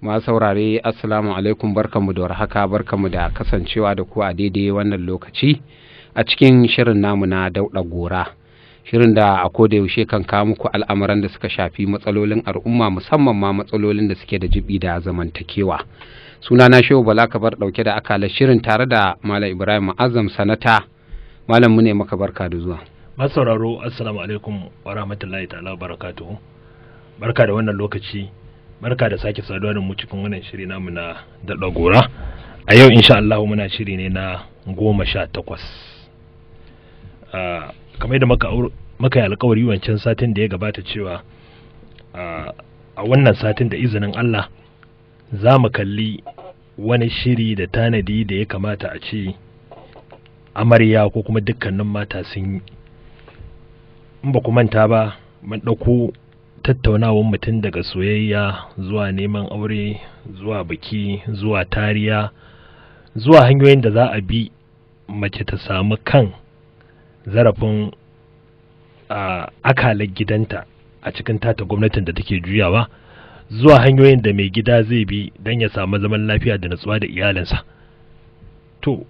Masu saurare, assalamu alaikum, barkanmu da warhaka, barkanmu da kasancewa da ku a daidai wannan lokaci a cikin shirin namu na Dauɗa Gora. Shirin da a koda yaushe kan kawo muku al'amuran da suka shafi matsalolin al'umma, musamman ma matsalolin da suke da jibi da zamantakewa. Sunana Shehu Bala Kabar, dauke da akalar shirin tare da Malam Ibrahim Azam Sanata. Malam, mu ne maka barka da zuwa. Masu sauraro, assalamu alaikum wa rahmatullahi ta'ala wa barakatuhu. Barka da wannan lokaci, barka da sake saduwa da mu cikin wannan shiri namu na Daɗa Gora. A yau insha Allah muna shiri ne na 18. Kamar yadda muka yi alkawari wancan satin da ya gabata cewa a wannan satin da izinin Allah za mu kalli wani shiri da tanadi da ya kamata a ce amarya ko kuma dukkanin mata sun yi. In ba ku manta ba, mun ɗauko tattaunawar mutum daga soyayya zuwa neman aure, zuwa biki, zuwa tariya, zuwa hanyoyin da za a bi mace ta samu kan zarafin akalar gidanta a cikin tata gwamnatin da take juyawa, zuwa hanyoyin da mai gida zai bi don ya samu zaman lafiya da natsuwa da iyalinsa. To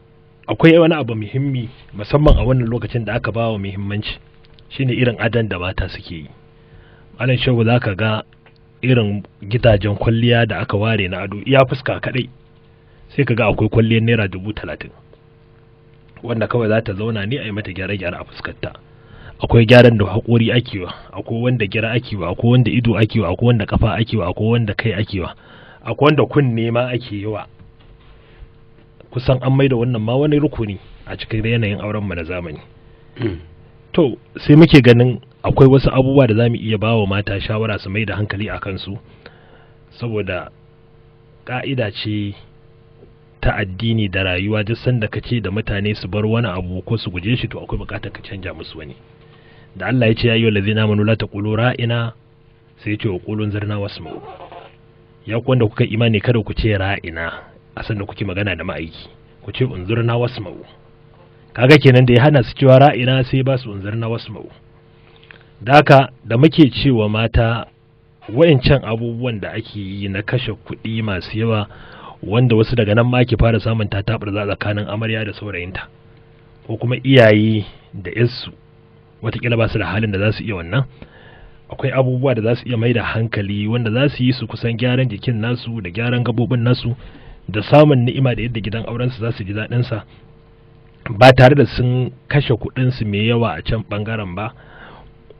akwai wani abu muhimmi, musamman a wannan lokacin da aka ba wa muhimmanci, shine irin adon da mata suke yi. Malam Shehu, za ka ga irin gidajen kwalliya da aka ware na ado, iya fuska kadai sai ka ga akwai kwalliyar naira 30,000, wanda kawai za ta zauna ne a yi mata gyare-gyare a fuskarta. Akwai gyaran da haƙori ake wa, akwai wanda gira ake wa, akwai wanda ido ake wa, akwai wanda kafa ake wa, akwai wanda kai ake wa, akwai wanda kunne ma ake yi wa. Kusan an maida wannan ma wani rukuni a cikin yanayin auren mu na zamani. To sai muke ganin akwai wasu abubuwa da zamu iya bawa mata shawara su mai da hankali a kansu, saboda ka'ida ce ta addini da rayuwa: duk sanda ka ce da mutane su bar wani abu ko su guje shi, to akwai bukatar ka canja musu wani. Da Allah ya ce ya ayyuhal ladzina amanu la taqulu ra'ina, sai ya ce wa qulu unzurna wasma'u. Ya ku wanda kuka imani, kada ku ce ra'ina a sanda kuke magana da ma'aiki, ku ce unzurna wasma'u. Kaga kenan da ya hana su cewa ra'ina, sai ba su unzurna wasma'u. Da haka da muke cewa mata wayancan abubuwan da ake yi na kashe kuɗi masu yawa, wanda wasu daga nan ma ake fara samun tataɓarza tsakanin amarya da saurayinta, ko kuma iyaye da yarsu, watakila ba su da halin da za su iya wannan. Akwai abubuwa da za su iya mai da hankali wanda za su yi su kusan gyaran jikin nasu da gyaran gabobin nasu da samun ni'ima da yadda gidan aurensu za su ji daɗinsa, ba tare da sun kashe kuɗinsu mai yawa a can ɓangaren ba,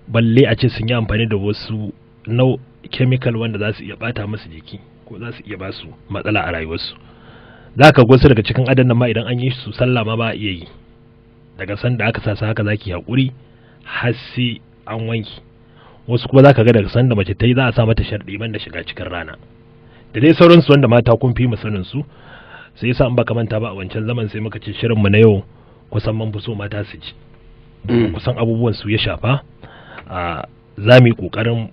balle a ce sun yi amfani da wasu nau chemical wanda za su iya ɓata musu jiki ko za su iya ba su matsala a rayuwarsu. Za ka wasu daga cikin adon nan ma idan an yi su, sallah ma ba a iya yi daga sanda aka sa su, haka zaki haƙuri har sai an wanki. Wasu kuma za ka ga daga sanda mace ta yi, za a sa mata sharɗi ban da shiga cikin rana da dai sauransu, wanda mata kun fi mu sanin su. Sai yasa in baka manta ba, a wancan zaman sai muka ce shirin mu na yau kusan mun fi so mata su ci kusan abubuwan su ya shafa. A za mu yi ƙoƙarin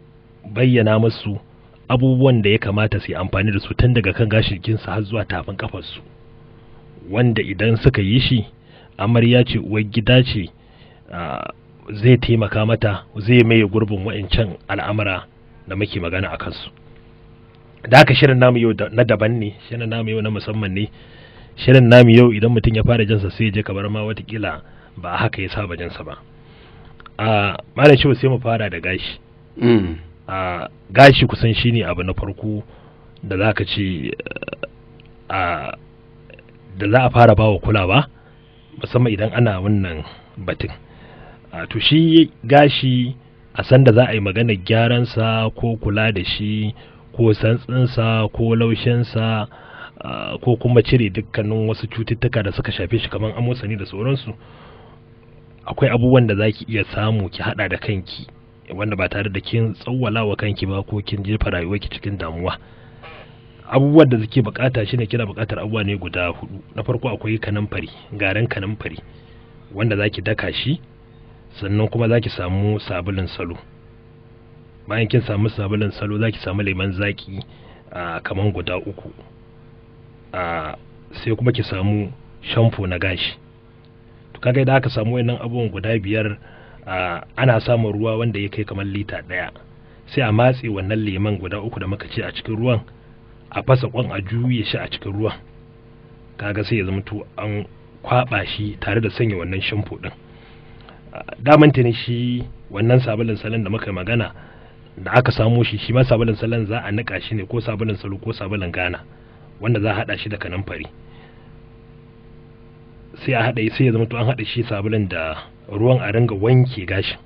bayyana musu abubuwan da ya kamata su yi amfani da su tun daga kan gashin jikinsu har zuwa tafin kafarsu, wanda idan suka yi shi, amarya ce, uwar gida ce, zai taimaka mata, zai maye gurbin wa'incan al'amura da muke magana a kansu. Da haka shirin namu yau na daban ne, shirin namu yau na musamman ne. Shirin namu yau idan mutum ya fara jinsa sai ya je kamar ma watakila ba haka ya saba jinsa ba. A Malam Shehu, sai mu fara da gashi. A gashi kusan shine abu na farko da za ka ce a da za a fara bawa kulawa, musamman idan ana wannan batun. To shi gashi, a sanda za a yi magana gyaransa ko kula da shi ko santsinsa ko laushinsa, ko kuma cire dukkanin wasu cututtuka da suka shafe shi kamar amosani da sauransu, akwai abubuwan da za ki iya samu ki hada da kanki wanda ba tare da kin tsawwala wa kanki ba ko kin jefa rayuwarki cikin damuwa. Abubuwan da suke bukata shine kina bukatar abubuwa ne guda hudu. Na farko akwai kanamfari, garin kanamfari wanda zaki daka shi. Sannan kuma zaki samu sabulun salo. Bayan kin samu sabulun salo, zaki samu lemon zaki kaman guda uku, sai kuma ki samu shampo na gashi. To kaga idan aka samu wayannan abubuwan guda biyar, ana samun ruwa wanda ya kai kamar lita 1, sai a matse wannan lemon guda uku da muka ce a cikin ruwan. A fasa kwan a juye shi a cikin ruwan, kaga sai ya zama to an kwaba shi tare da sanya wannan shampo din. Daman tuni shi wannan sabulun salon da muka magana da aka samo shi, shi ma sabulun salon za a nika shi ne, ko sabulun salo ko sabulun gana, wanda za a hada shi da kanamfari, sai a hada, sai ya zama to an hada shi sabulun da ruwan, a ringa wanke gashin.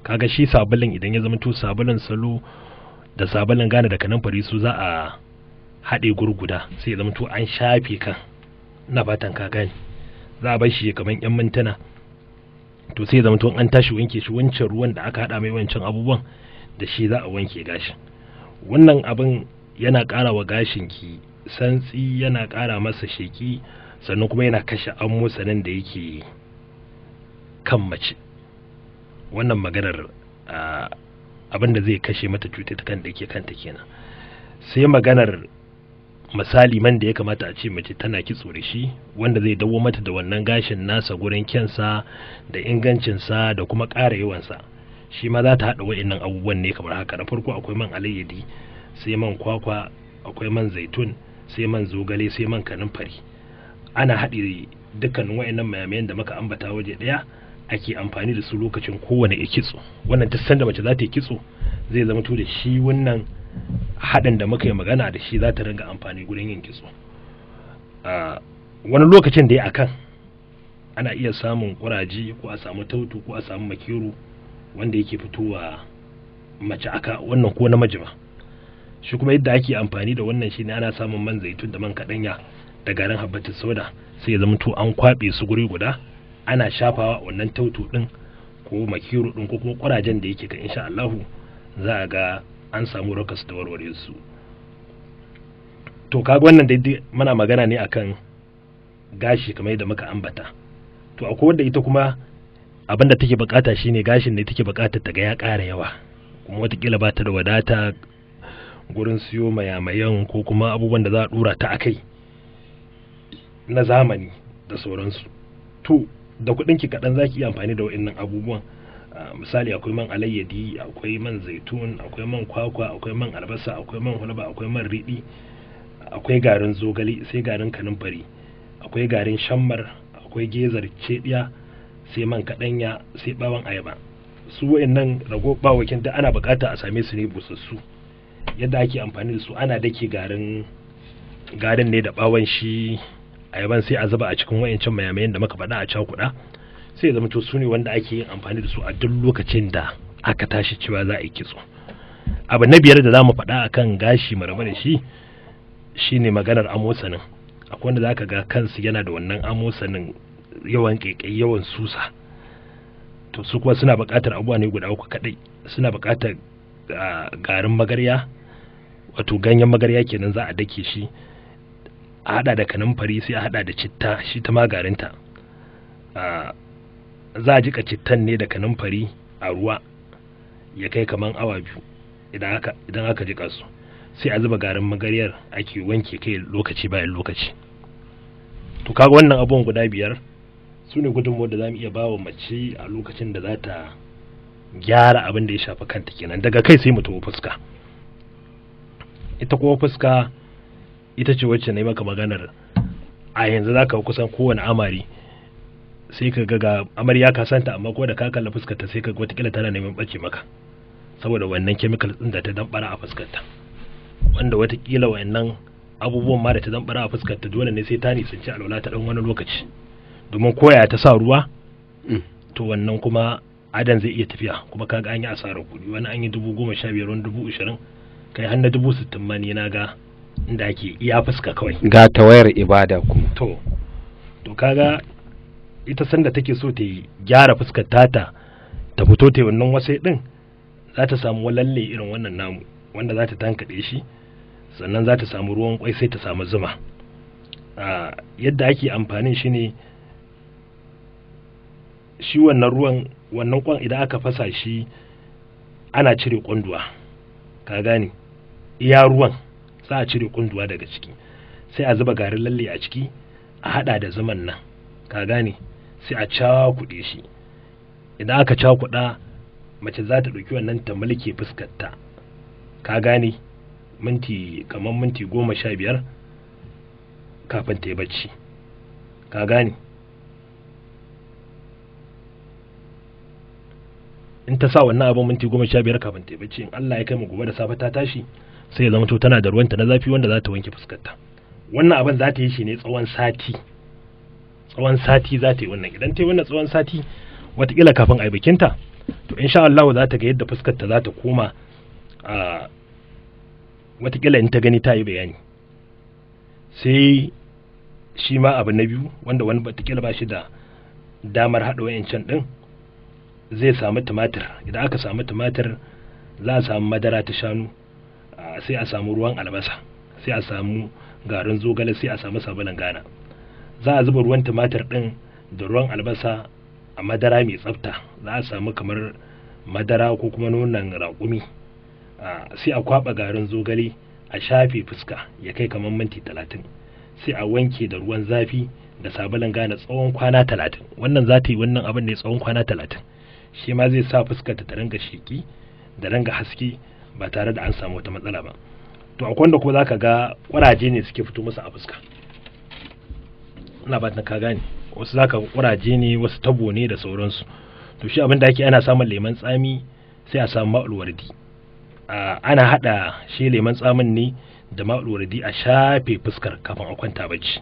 Kaga shi sabulun idan ya zama to sabulun salo da sabulun gana da kanamfari su za a haɗe gurguda, sai ya zama to an shafe kan. Ina fatan ka gane. Za a bar shi kamar yan mintuna, to sai ya zama to an tashi wanke shi, wancan ruwan da aka haɗa mai wancan abubuwan da shi za a wanke gashin. Wannan abin yana ƙara wa gashin ki santsi, yana ƙara masa sheƙi, sannan kuma yana kashe amosanin da yake kan mace. Wannan maganar abin da zai kashe mata cututtukan da yake kanta kenan. Sai maganar misali man da ya kamata a ce mace tana kitso da shi, wanda zai dawo mata da wannan gashin nasa gurin kyansa da ingancinsa da kuma ƙara yawansa, shi ma za ta haɗa wa'innan abubuwan ne kamar haka. Na farko akwai man alayyadi, sai man kwakwa, akwai man zaitun, sai man zogale, sai man kanumfari. Ana haɗe dukkanin wa'innan mayamayan da muka ambata waje ɗaya, ake amfani da su lokacin kowane kitso. Wannan duk sanda mace za ta yi kitso, zai zama to da shi wannan haɗin da muka yi magana da shi za ta ringa amfani gurin yin kitso. Wani lokacin da ya akan ana iya samun ƙuraje, ko a samu tautu, ko a samu makeru wanda yake fitowa mace aka wannan ko namiji ma. Shi kuma yadda ake amfani da wannan shine ana samun man zaitun da man kaɗanya da garin habbatus soda, sai ya zama to an kwaɓe su guri guda, ana shafawa wannan tautu ɗin ko makeru ɗin ko kuma ƙurajen da yake ka. Insha Allahu za a ga an samu rakas da warware su. To kaga wannan dai muna magana ne akan gashi kamar yadda muka ambata. To akwai wanda ita kuma abin da take bukata shine gashin ne take bukata ta ga ya ƙara yawa, kuma watakila ba ta da wadata gurin siyo mayamayan ko kuma abubuwan da za a dora ta akai na zamani da sauransu. To da kuɗin ki kaɗan zaki iya amfani da wa'innan abubuwan. Misali akwai man alayyadi, akwai man zaitun, akwai man kwakwa, akwai man albasa, akwai man hulba, akwai man riɗi, akwai garin zogale, sai garin kanumfari, akwai garin shammar, akwai gezar cediya, sai man kaɗanya, sai ɓawon ayaba. Su wa'annan rago bawakin da ana bukata a same su ne busassu. Yadda ake amfani da su, ana dake garin garin ne da ɓawon shi ayaban, sai a zuba a cikin wayancan mayamayan da muka faɗa, a cakuɗa, sai ya zama to su ne wanda ake yin amfani da su a duk lokacin da aka tashi cewa za a yi kitso. Abu na biyar da za mu faɗa akan gashi mu rabu da shi shine maganar amosanin. Akwai wanda zaka ga kansu yana da wannan amosanin, yawan ƙaiƙayi, yawan susa. To su kuma suna buƙatar abubuwa ne guda uku kaɗai. Suna buƙatar garin magarya, wato ganyen magarya kenan, za a dake shi a haɗa da kanamfari, sai a haɗa da citta, shi ta magarinta. Za a jika cittan ne da kanamfari a ruwa ya kai kaman awa 2. Idan aka jika su, sai a zuba garin magaryar, ake wanke kai lokaci bayan lokaci. To kaga wannan abubuwan guda biyar su ne gudunmuwar da za mu iya ba wa mace a lokacin da za ta gyara abin da ya shafi kanta kenan. Daga kai sai mu tafi fuska. Ita kuma fuska ita ce wacce na yi maka maganar a yanzu za ka kusan kowane amari, sai ka ga amarya ka santa, amma ko da ka kalla fuskar ta, sai ka ga watakila tana neman ɓace maka saboda wannan chemical ɗin da ta dambara a fuskar ta, wanda watakila wannan abubuwan ma da ta dambara a fuskar ta dole ne sai ta nisanci alwala ta ɗan wani lokaci, domin koya ta sa ruwa, to wannan kuma adan zai iya tafiya. Kuma kaga an yi asarar kuɗi, wani an yi 15,000, wani 20,000, kai har na 60,000 ma ni na ga inda ake iya fuska kawai. Ga tawayar ibada kuma. To kaga ita sanda take so ta yi gyara fuskar tata, ta fito ta yi wannan wasai din, za ta samu lalle irin wannan namu wanda za ta tankaɗe shi, sannan za ta samu ruwan kwai, sai ta samu zuma. Yadda ake amfanin shi ne, shi wannan ruwan, wannan kwan idan aka fasa shi ana cire kwanduwa, ka gane, iya ruwan za a cire kunduwa daga ciki, sai a zuba garin lalle a ciki, a hada da zuman nan, ka gane, sai a cakuɗe shi. Idan aka cakuɗa, mace za ta ɗauki wannan ta mulke fuskarta, ka gane, minti kamar minti 15 kafin ta yi bacci. Ka gane? In ta sa wannan abin minti 15 kafin ta yi bacci, in Allah ya kai mu gobe da safe ta tashi, sai ya zama to tana da ruwanta na zafi wanda za ta wanke fuskarta. Wannan abin za ta yi shi ne tsawon sati. Tsawon sati za ta yi wannan. Idan ta yi wannan tsawon sati, watakila kafin a yi bikinta, to insha Allah za ta ga yadda fuskarta za ta koma. A watakila in ta gani ta yi bayani. Sai shi ma abu na biyu, wanda wani watakila ba shi da damar haɗa wayancan ɗin, zai samu tumatir. Idan aka samu tumatir, za a samu madara ta shanu, sai a samu ruwan albasa, sai a samu garin zogale, sai a samu sabulun gana. Za a zuba ruwan tumatir ɗin da ruwan albasa a madara mai tsafta. Za a samu kamar madara ko kuma nonon raƙumi, sai a kwaɓa garin zogale a shafe fuska ya kai kamar minti 30, sai a wanke da ruwan zafi da sabulun gana tsawon kwana 30. Wannan za ta yi wannan abin ne tsawon kwana 30. Shi ma zai sa fuskar ta ringa sheƙi da ringa haske ba tare da an samu wata matsala ba. To akwai wanda kuma zaka ga ƙuraje ne suke fito musu a fuska. Ina ba ka gane, wasu zaka ga ƙuraje ne, wasu tabo ne da sauransu. To shi abin da ake, ana samun lemon tsami, sai a samu ma'ulwardi. Ana haɗa shi lemon tsamin ne da ma'ulwardi a shafe fuskar kafin a kwanta bacci.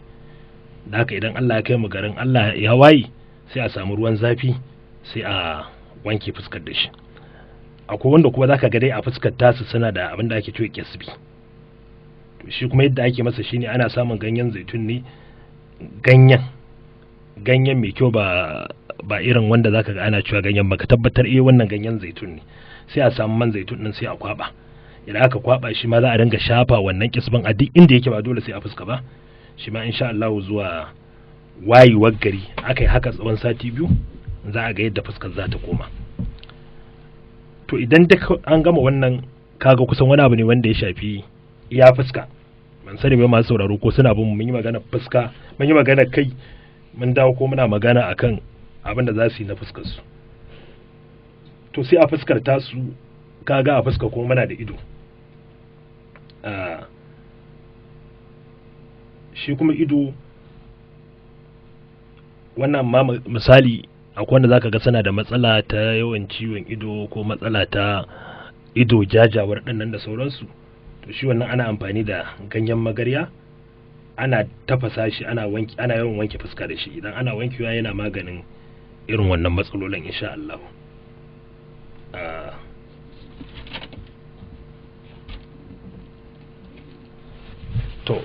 Da haka idan Allah ya kai mu garin Allah ya waye, sai a samu ruwan zafi, sai a wanke fuskar da shi. Akwai wanda kuma zaka ga dai a fuskar tasu suna da abin da ake cewa kyasbi. To shi kuma yadda ake masa shine, ana samun ganyen zaitun ne, ganyen mai kyau, ba irin wanda zaka ga ana cewa ganyen ba, ka tabbatar eh wannan ganyen zaitun ne. Sai a samu man zaitun din, sai a kwaba. Idan aka kwaba, shi ma za a dinga shafa wannan kisban a duk inda yake, ba dole sai a fuska ba. Shi ma insha Allah zuwa wayewar gari, aka yi haka tsawon sati 2, za a ga yadda fuskar za ta koma. To idan duk an gama wannan, kaga kusan wani abu ne wanda ya shafi iya fuska. Ban sani ba masu sauraro ko suna bin, mun yi magana fuska, mun yi magana kai, mun dawo ko muna magana akan abin da za su yi na fuskar su. To sai a fuskar tasu, kaga a fuska kuma muna da ido. Shi kuma ido wannan ma, misali akwai wanda zaka ga suna da matsala ta yawan ciwon ido ko matsala ta ido jajawar ɗin nan da sauransu. To shi wannan ana amfani da ganyen magarya, ana tafasa shi, ana wanki, ana yawan wanke fuska da shi. Idan ana wankewa, yana maganin irin wannan matsalolin insha Allah. To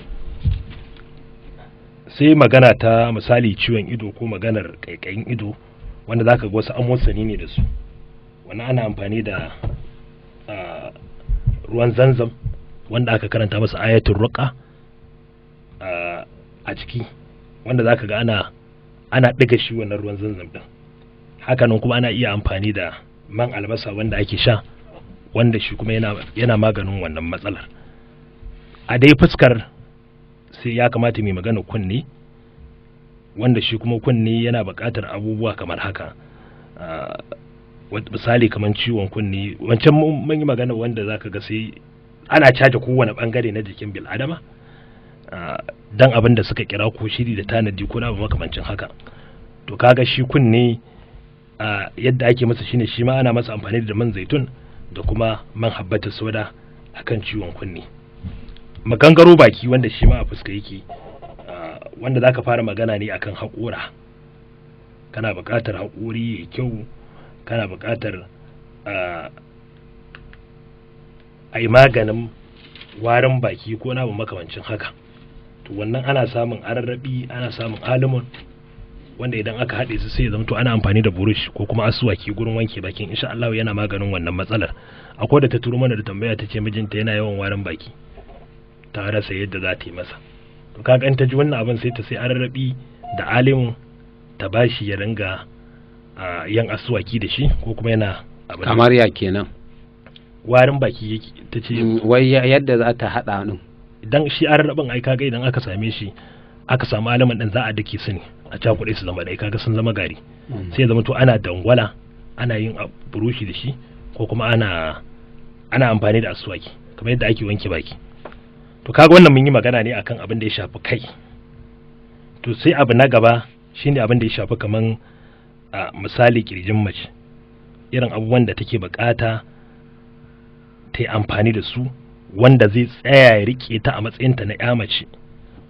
sai magana ta misali ciwon ido ko maganar kaikayin ido, wanda zaka ga wasu amosani ne da su. Wannan ana amfani da ruwan zanzam wanda aka karanta masa ayatul ruqa a ciki, wanda zaka ga ana ɗiga shi wannan ruwan zanzam din. Hakanan kuma ana iya amfani da man albasa wanda ake sha, wanda shi kuma yana maganin wannan matsalar. A dai fuskar, sai ya kamata mai magana kunne, wanda shi kuma kunne yana buƙatar abubuwa kamar haka. Misali kamar ciwon kunne wancan mun yi magana, wanda zaka ga sai ana caje kowane bangare na jikin bil'adama dan abin da suka kira ko shiri da tanadi ko na makamancin haka. To kaga shi kunne, yadda ake masa shine, shi ma ana masa amfani da man zaitun da kuma man habbata soda akan ciwon kunne. Magangaro baki, wanda shi ma a fuska yake, wanda zaka fara magana ne akan haƙora. Kana buƙatar haƙori ya kyau, kana buƙatar a yi maganin warin baki ko na makamancin haka. To wannan ana samun ararrabi, ana samun alimon, wanda idan aka haɗe su sai ya zamto ana amfani da burush ko kuma asuwaki gurin wanke bakin. Insha Allah yana maganin wannan matsalar. Akwai da ta turo mana da tambaya, ta ce mijinta yana yawan warin baki, ta rasa yadda za ta yi masa. To kaga in ta ji wannan abin, sai ta sai ararrabi da alimun ta bashi ya ringa yan asuwaki da shi ko kuma yana abin. Kamar ya kenan? Warin baki yake, ta ce. Wai yadda za ta haɗa din? Idan shi ararrabin, ai kaga idan aka same shi, aka samu alaman din, za a dake su ne a cakuɗe su zama ɗaya, kaga sun zama gari. Sai zama to ana dangwala, ana yin burushi da shi ko kuma ana amfani da asuwaki. kamar yadda ake wanke baki. To kaga wannan mun yi magana ne akan abin da ya shafi kai. To sai abu na gaba shine abin da ya shafi kaman a misali kirjin mace, irin abubuwan da take bukata ta yi amfani da su wanda zai tsaya ya rike ta a matsayinta na ya mace,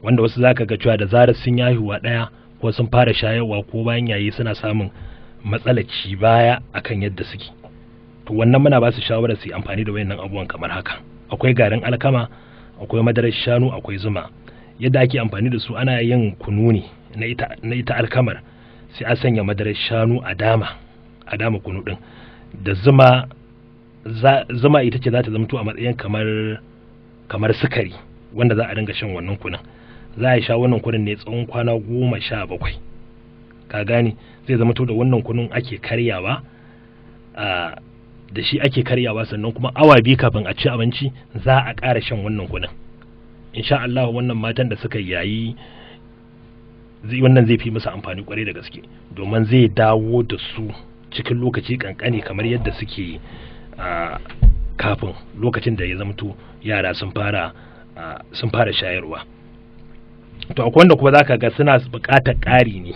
wanda wasu zaka ga cewa da zarar sun yi haihuwa ɗaya ko sun fara shayarwa ko bayan yayi suna samun matsalar ci baya akan yadda suke. To wannan muna ba su shawarar su yi amfani da wayannan abubuwan kamar haka. Akwai garin alkama, akwai madarar shanu, akwai zuma. Yadda ake amfani da su, ana yin kunu ne na ita alkamar, sai a sanya madarar shanu a dama kunu din da zuma. Zuma ita ce za ta zamto a matsayin kamar sukari wanda za a dinga shan wannan kunun. Za a sha wannan kunun ne tsawon kwana 17, ka gane? Zai zama to da wannan kunun ake karyawa, a da shi ake karyawa, sannan kuma awa 2 kafin a ci abinci za a ƙara shan wannan kunun. Insha Allah wannan matan da suka yayi wannan zai fi musu amfani kwarai da gaske, domin zai dawo da su cikin lokaci kankani kamar yadda suke kafin lokacin da ya zamto yara sun fara shayarwa. To akwai wanda kuma zaka ga suna buƙatar ƙari ne,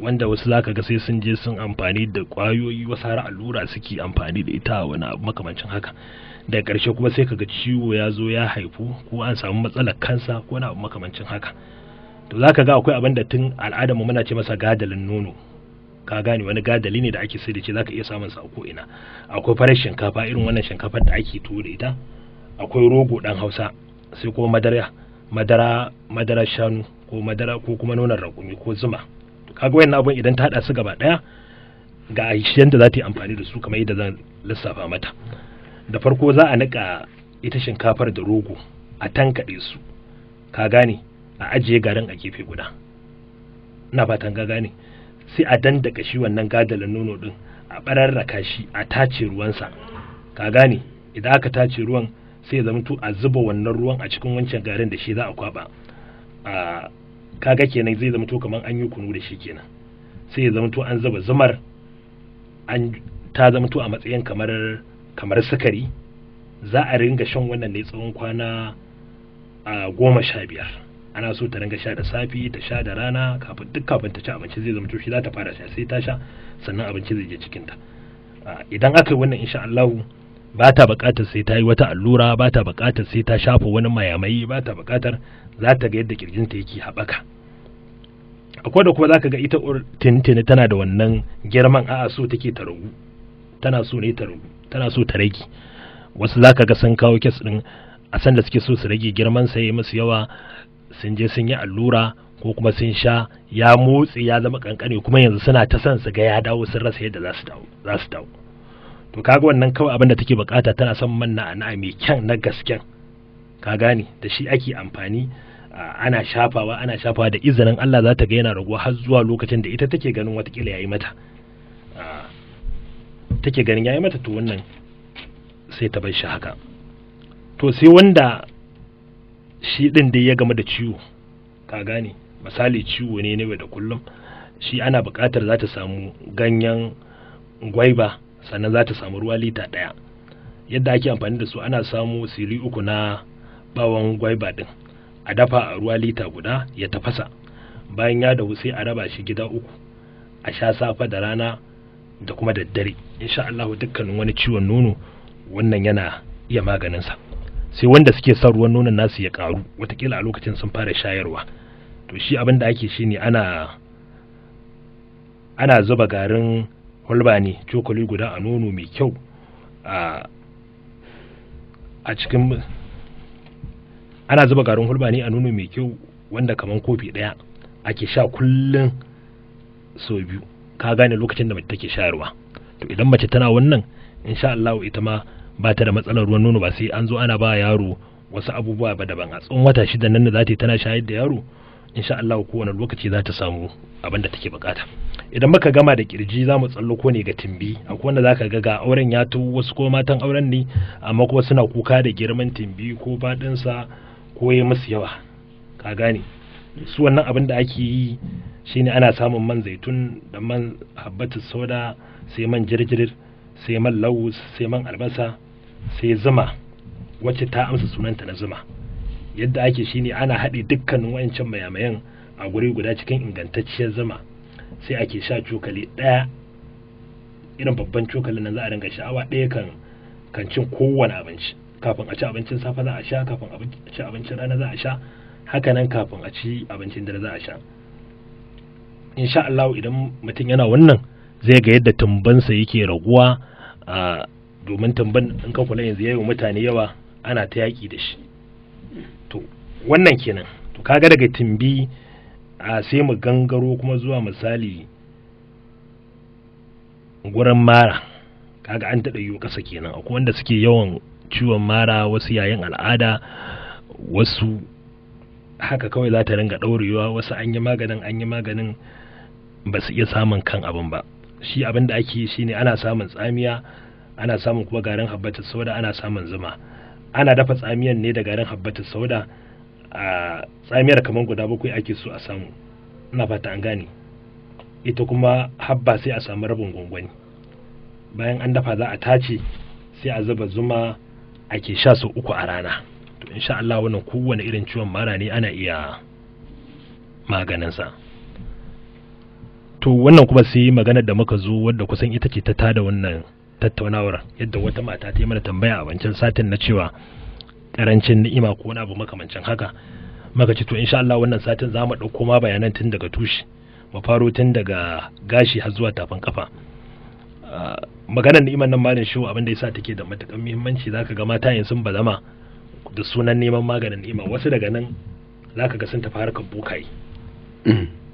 wanda wasu zaka ga sai sun je sun amfani da ƙwayoyi, wasu har allura suke amfani da ita, wani abu makamancin haka. Daga ƙarshe kuma sai kaga ciwo ya zo ya haifu, ko an samu matsalar kansa, ko wani abu makamancin haka. To zaka ga akwai abin da tun al'adar mu muna ce masa gadalin nono, ka gane? Wani gadali ne da ake sai da ce zaka iya samun sa a ko ina. Akwai farar shinkafa, irin wannan shinkafar da ake tuwo da ita, akwai rogo dan Hausa, sai kuma madara madara madara shanu ko madara ko kuma nonon raƙumi ko zuma. To kaga wayannan abun idan ta hada su gaba daya, ga yanda za ta yi amfani da su kamar yadda zan lissafa mata. Da farko za a nika ita shinkafar da rogo, a tankaɗe su, ka gane? A ajiye garin a gefe guda, ina fatan ka gane. Sai a dandaka shi wannan gadalin nono din, a bararraka shi, a tace ruwansa, ka gane? Idan aka tace ruwan, sai ya zamto a zuba wannan ruwan a cikin wancan garin da shi za a kwaba. A kaga kenan zai zamto kamar an yi kunu da shi kenan. Sai ya zamto an zuba zumar, an ta zamto a matsayin kamar sukari. Za a ringa shan wannan ne tsawon kwana 15. Ana so ta ringa sha da safe, ta sha da rana, kafin duk kafin ta ci abinci. Zai zamto shi za ta fara sha, sai ta sha sannan abinci zai je cikinta. Idan aka yi wannan, insha Allah ba ta buƙatar sai ta yi wata allura, ba ta buƙatar sai ta shafa wani mayamai, ba ta buƙatar. Za ta ga yadda kirjinta yake haɓaka. Akwai da kuma za ka ga ita tintini tana da wannan girman, a'a, so take ta ragu, tana so ne ta ragu, tana so ta rage. Wasu za ka ga sun kawo case ɗin a san da suke so su rage girman sai musu yawa, sun je sun yi allura ko kuma sun sha, ya motsi ya zama kankane, kuma yanzu suna ta son su ga ya dawo, sun rasa yadda za su dawo. To kaga wannan kawai abin da take bukata, tana son man na mai kyan na gasken, ka gane? Da shi ake amfani, ana shafawa, ana shafawa, da izinin Allah za ta ga yana raguwa har zuwa lokacin da ita take ganin watakila yayi mata, take ganin yayi mata. To wannan sai ta bar shi haka. To sai wanda shi din dai ya game da ciwo, ka gane? Misali ciwo ne na da kullum, shi ana buƙatar za ta samu ganyen gwaiba, sannan za ta samu ruwa lita 1. Yadda ake amfani da su, ana samu sili 3 na bawon gwaiba din, a dafa a ruwa lita 1 ya tafasa. Bayan ya dahu, sai a raba shi gida uku, a sha safe da rana da kuma daddare. Insha Allah dukkanin wani ciwon nono wannan yana iya maganinsa. Sai wanda suke son ruwan nonon nasu ya karu, watakila a lokacin sun fara shayarwa. To shi abin da ake shine ana zuba garin hulba ne cokali guda a nono mai kyau a cikin, ana zuba garin hulba ne a nono mai kyau wanda kaman kofi 1 ake sha kullum sau biyu, ka gane? Lokacin da mace take shayarwa. To idan mace tana wannan, insha Allah ita ma ba ta da matsalar ruwan nono, ba sai an zo ana ba yaro wasu abubuwa ba daban. A tsawon wata 6 nan da za ta yi tana shayar da yaro, insha Allah kowane lokaci za ta samu abin da take bukata. Idan muka gama da kirji, za mu tsallako ne ga timbi. Akwai wanda zaka ga ga auren ya to, wasu ko matan auren ne, amma kuma suna kuka da girman timbi ko faɗinsa ko ya musu yawa, ka gane? Su wannan abin da ake yi shine ana samun man zaitun da man habbatu soda, sai man jirjirir, sai man lawus, sai man albasa, sai zuma. wacce ta amsa sunanta na zuma. Yadda ake shine ana haɗe dukkanin wayancan mayamayan a guri guda cikin ingantacciyar zuma, sai ake sha cokali ɗaya, irin babban cokalin nan za a dinga sha'awa ɗaya kan cin kowane abinci. Kafin a ci abincin safe za a sha, kafin a ci abincin rana za a sha, haka nan kafin a ci abincin dare za a sha. Insha Allah idan mutum yana wannan zai ga yadda tumbansa yake raguwa, domin tumban in ka kula yanzu yayi wa mutane yawa, ana ta yaƙi da shi. To wannan kenan. To kaga daga tumbi sai mu gangaro kuma zuwa misali gurin mara. Kaga an taɗa yiwu ƙasa kenan. Akwai wanda suke yawan ciwon mara, wasu yayin al'ada, wasu haka kawai za ta ringa ɗaurewa, wasu an yi maganin an yi maganin ba su iya samun kan abin ba. Shi abin da ake yi shine ana samun tsamiya, ana samun kuma garin habbatus sauda, ana samun zuma. Ana dafa tsamiyan ne da garin habbatus sauda. A tsamiyar kamar guda 7 ake so a samu, ina fata an gane. Ita kuma habba sai a samu rabin gwangwani. Bayan an dafa za a tace, sai a zuba zuma, ake sha sau 3 a rana. To insha Allah wannan kowane irin ciwon mara ne ana iya maganinsa. To wannan kuma sai maganar da muka zo wadda kusan ita ce ta tada wannan tattaunawar, yadda wata mata ta yi mana tambaya a wancan satin na cewa karancin ni'ima ko wani abu makamancin haka. Muka ce to insha Allah wannan satin za mu ɗauko ma bayanan tun daga tushe, mu faro tun daga gashi har zuwa tafin kafa. Maganar ni'imar nan malam shehu abin da yasa take da matuƙar muhimmanci, zaka ga mata yanzu sun bazama da sunan neman maganin ni'ima, wasu daga nan zaka ga sun tafi harkar bokaye.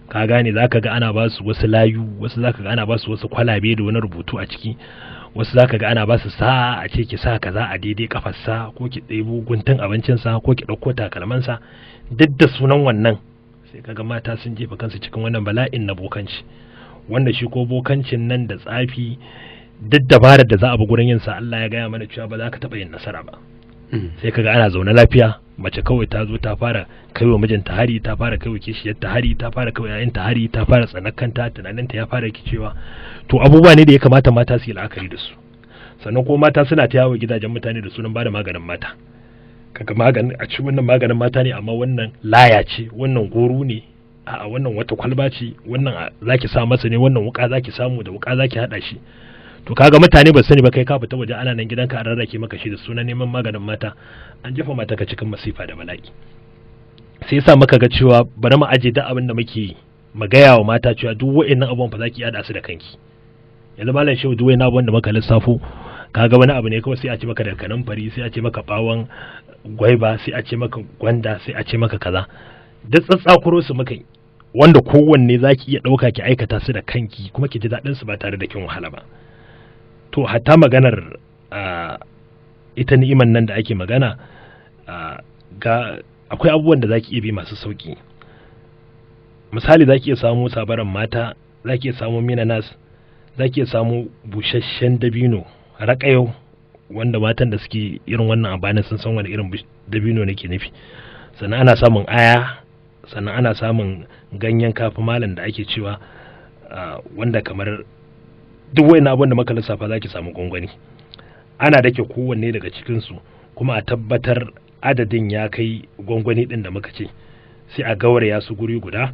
Ka gane, zaka ga ana ba su wasu layu, wasu zaka ga ana ba su wasu kwalabe da wani rubutu a ciki, wasu zaka ga ana ba su sa'a a ce ki sa kaza a daidai kafarsa, ko ki ɗebo guntun abincinsa, ko ki ɗauko takalmansa, duk da sunan wannan. Sai kaga mata sun jefa kansu cikin wannan bala'in na bokanci, wanda shi ko bokancin nan da tsafi duk dabarar da za a bi gurin yin sa, Allah ya gaya mana cewa ba za ka taɓa yin nasara ba. Sai kaga ana zaune lafiya, mace kawai ta zo ta fara kaiwa mijinta hari, ta fara kaiwa kishiyarta hari, ta fara kaiwa yayinta hari, ta fara tsanar kanta, tunaninta ya fara rikicewa. To abubuwa ne da ya kamata mata su yi la'akari da su. Sannan ko mata suna ta yawo gidajen mutane da sunan bada maganin mata. Kaga maganin a ci wannan maganin mata ne, amma wannan laya ce, wannan goro ne, a'a wannan wata kwalba ce, wannan zaki sa masa ne, wannan wuka zaki samu, da wuka zaki hada shi. To kaga mutane ba sani ba, kai ka fita waje ana nan gidanka an rarrake maka shi da sunan neman maganin mata, an jefa mata ka cikin masifa da bala'i. Sai yasa muka ga cewa bari mu aje duk abin da muke yi, mu gaya wa mata cewa duk wa'annan abubuwan fa zaki yada su da kanki. Yanzu malam shehu duk wa'annan abubuwan da muka lissafo, kaga wani abu ne kawai sai a ce maka da kanamfari, sai a ce maka bawon gwaiba, sai a ce maka gwanda, sai a ce maka kaza, duk tsatsakuro su muka yi, wanda kowanne zaki iya ɗauka ki aikata su da kanki kuma ki ji daɗin su ba tare da kin wahala ba. To hatta maganar ita ni'iman nan da ake magana, ga akwai abubuwan da zaki iya bi masu sauki. Misali zaki iya samu sabaran mata, zaki iya samu minanas, zaki iya samu busasshen dabino raƙayau, wanda matan da suke irin wannan amfanin sun san wani irin dabino nake nufi. Sannan ana samun aya, sannan ana samun ganyen kafi malam da ake cewa, wanda kamar duk wayannan abubuwan da muka lissafa zaki samu gwangwani. Ana dake kowanne daga cikin su kuma a tabbatar adadin ya kai gwangwani din da muka ce, sai a gauraya su guri guda.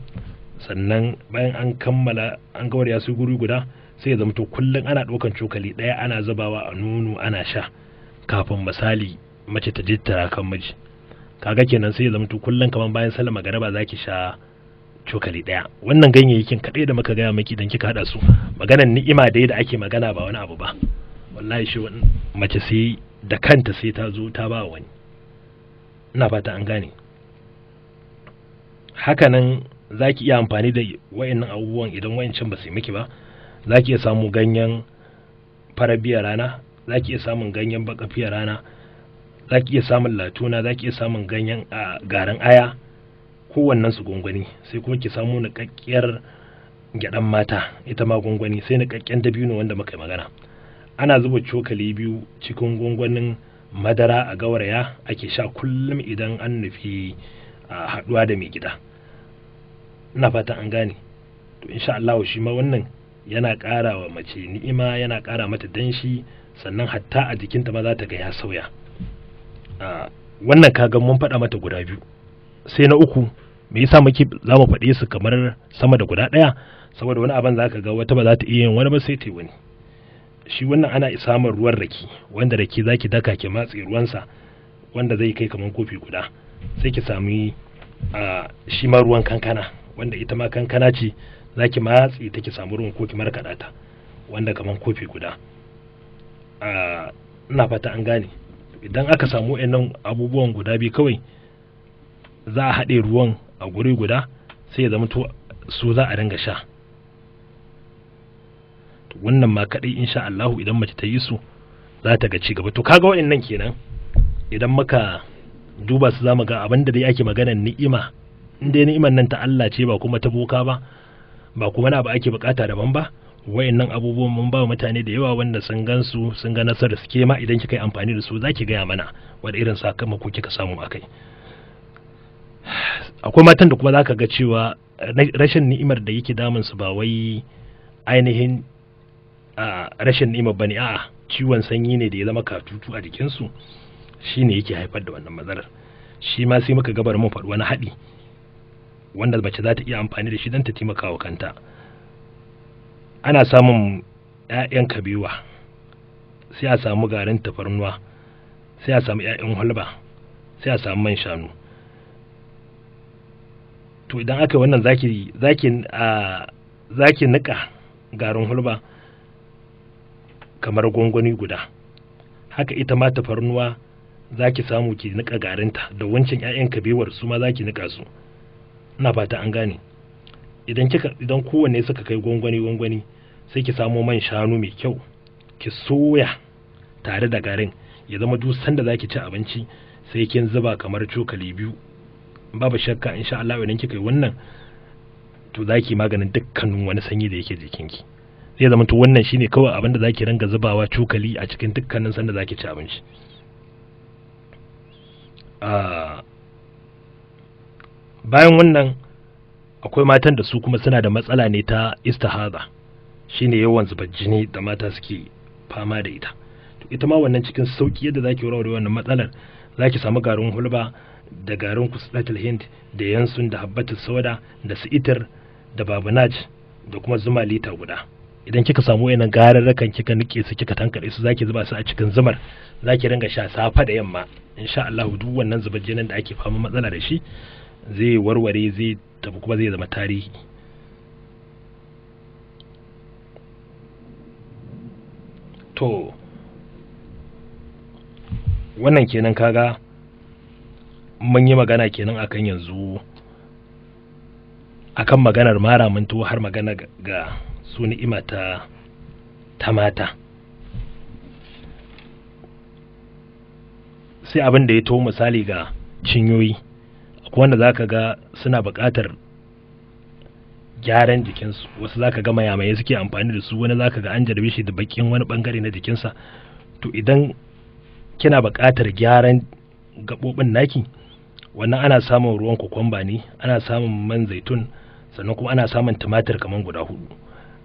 Sannan bayan an kammala an gauraya su guri guda, sai ya zamto kullum ana ɗaukan cokali ɗaya ana zubawa a nono ana sha kafin misali mace ta jittara kan miji. Kaga kenan sai ya zamto kullum kaman bayan sallar magariba zaki sha cokali ɗaya. Wannan ganyayyakin kaɗai da muka gaya miki idan kika haɗa su, maganar ni'ima da yadda ake magana ba wani abu ba. Wallahi shi mace sai da kanta sai ta zo ta ba wani. Ina fata an gane. Hakanan zaki iya amfani da wayannan abubuwan idan wayancin ba su yi miki ba. Zaki iya samu ganyen farar biyar rana, zaki iya samun ganyen baƙar rana, zaki iya samun latuna, zaki iya samun ganyen garin aya, kowannen su gwangwani. Sai kuma ki samu niƙaƙƙiyar gyaɗan mata, ita ma gwangwani, sai niƙaƙƙen dabino wanda muka yi magana. Ana zuba cokali 2 cikin gwangwanin madara a gauraya ake sha kullum idan an nufi haɗuwa da mai gida. Ina fata an gane. To insha Allah shi ma wannan yana ƙara wa mace ni'ima, yana ƙara mata danshi, sannan hatta a jikinta ma za ta ga ya sauya. Wannan kaga mun faɗa mata guda biyu, sai na uku. Me yasa muke za mu faɗe su kamar sama da guda ɗaya? Saboda wani abin zaka ga wata ba za ta iya yin wani ba sai ta yi wani. Shi wannan ana samun ruwan rake, wanda rake zaki daka ki matse ruwansa wanda zai kai kamar kofi guda. Sai ki sami shi ma ruwan kankana, wanda ita ma kankana ce zaki matse ta ki samu ruwan ko ki markaɗa ta, wanda kamar kofi guda. Ina fata an gane. Idan aka samu wayannan abubuwan guda biyu kawai, za a haɗe ruwan a guri guda, sai ya zama to su za a dinga sha. To wannan ma kaɗai insha Allahu idan mace ta yi su za ta ga ci gaba. To kaga wayannan kenan, idan muka duba su zamu ga abin da dai ake maganar ni'ima, in dai ni'imar nan ta Allah ce ba kuma ta boka ba, ba kuma na ba ake bukata daban ba. Wayannan abubuwan mun ba mutane da yawa wanda sun gansu sun ga nasarar suke ma. Idan kika yi amfani da su zaki gaya mana wanda irin sakamako kika samu akai. Akwai matan da kuma zaka ga cewa rashin ni'imar da yake damun su ba wai ainihin rashin ni'imar bane, a'a, ciwon sanyi ne da ya zama katutu a jikinsu, shine yake haifar da wannan matsalar. Shi ma sai muka gabar mun faɗi wani haɗi wanda mace za ta iya amfani da shi don ta taimaka wa kanta. Ana samun 'ya'yan kabewa, sai a samu garin tafarnuwa, sai a samu 'ya'yan hulba, sai a samu man shanu. To idan aka yi wannan, zaki nika garin hulba kamar gwangwani guda haka, ita ma tafarnuwa zaki samu ki nika garinta, da wancan 'ya'yan kabewar su ma zaki nika su. Ina fata an gane. Idan kowanne suka kai gwangwani gwangwani, sai ki samo man shanu mai kyau ki soya tare da garin, ya zama duk sanda zaki ci abinci sai kin zuba kamar cokali biyu. Babu shakka insha Allah idan kika yi wannan, to zaki maganin dukkanin wani sanyi da yake jikinki. Zai zama to wannan shine kawai abin da zaki ringa zubawa cokali a cikin dukkanin sanda zaki ci abinci. Bayan wannan, akwai matan da su kuma suna da matsala ne ta istihaza, shine yawan zubar jini da mata suke fama da ita. To ita ma wannan cikin sauki yadda zaki warware wannan matsalar, zaki samu garin hulba da garin kusdatul hind da yansun da habbatus sauda da si'itar da babunaj da kuma zuma lita guda. Idan kika samu wayannan gararrakan kika nike su kika tankade su, zaki zuba su a cikin zumar, zaki ringa sha safa da yamma. Insha Allah duk wannan zubar jinin da ake fama matsala da shi zai warware, zai tafi kuma zai zama tarihi. To wannan kenan, kaga mun yi magana kenan akan yanzu akan maganar mara, mun to har magana ga su ni'ima ta mata. Sai abin da ya to misali ga cinyoyi, akwai wanda zaka ga suna buƙatar gyaran jikinsu, wasu zaka ga mayamaye suke amfani da su, wani zaka ga an jarbe shi da bakin wani bangare na jikinsa. To idan kina buƙatar gyaran gaɓoɓin naki, wannan ana samun ruwan kokwamba ne, ana samun man zaitun, sannan kuma ana samun tumatir kaman guda hudu.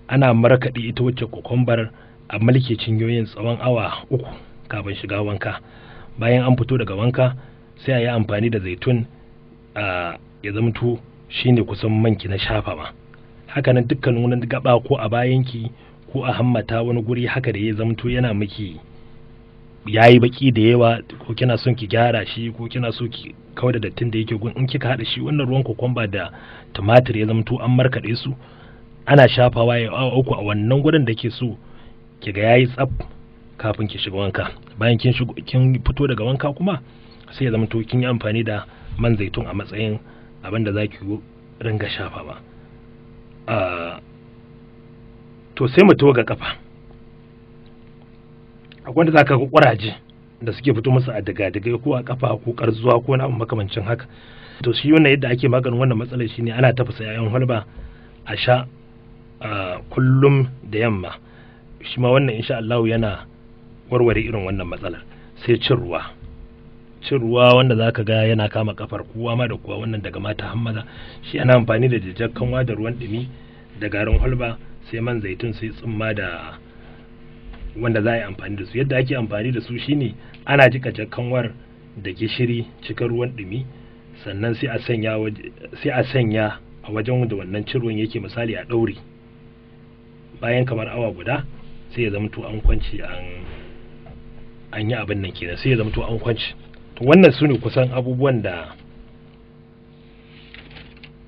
Ana markaɗe ita wacce kokwambar a mulke cinyoyin tsawon awa 3 kafin shiga wanka. Bayan an fito daga wanka, sai a yi amfani da zaitun a ya zamto shine kusan manki na shafa ma. Hakanan dukkan wani gaba ko a bayanki ko a hammata wani guri haka da ya zamto yana miki yayi baki da yawa, ko kina son ki gyara shi ko kina so ki kawar da dattin da yake gun, in kika hada shi wannan ruwan kokwamba da tumatir ya zamto an markaɗe su, ana shafawa ya awa 3 a wannan gurin da ke so ki ga yayi tsaf kafin ki shiga wanka. Bayan kin shigo, kin fito daga wanka kuma, sai ya zamto kin yi amfani da man zaitun a matsayin abin da zaki ringa shafawa. To sai mu tawo ga kafa. Akwai wanda zaka ga kuraje da suke fito musu a diga-digai ko a kafa ko karzuwa ko wani abu makamancin haka. To shi wannan yadda ake maganin wannan matsalar shine ana tafasa 'ya'yan hulba a sha kullum da yamma. Shi ma wannan insha Allah yana warware irin wannan matsalar. Sai cin ruwa. Cin ruwa wanda zaka ga yana kama kafar kowa ma da kowa, wannan daga mata har maza. Shi ana amfani da jijjar kanwa da ruwan dumi da garin hulba sai man zaitun sai tsumma da wanda za a yi amfani da su. Yadda ake amfani da su shine ana jika jakkanwar da gishiri cikin ruwan ɗumi, sannan sai a sanya a wajen da wannan cirwon yake, misali a ɗaure. Bayan kamar awa guda sai ya zamto an kwance, an yi abin nan kenan, sai ya zamto an kwance. To wannan su ne kusan abubuwan da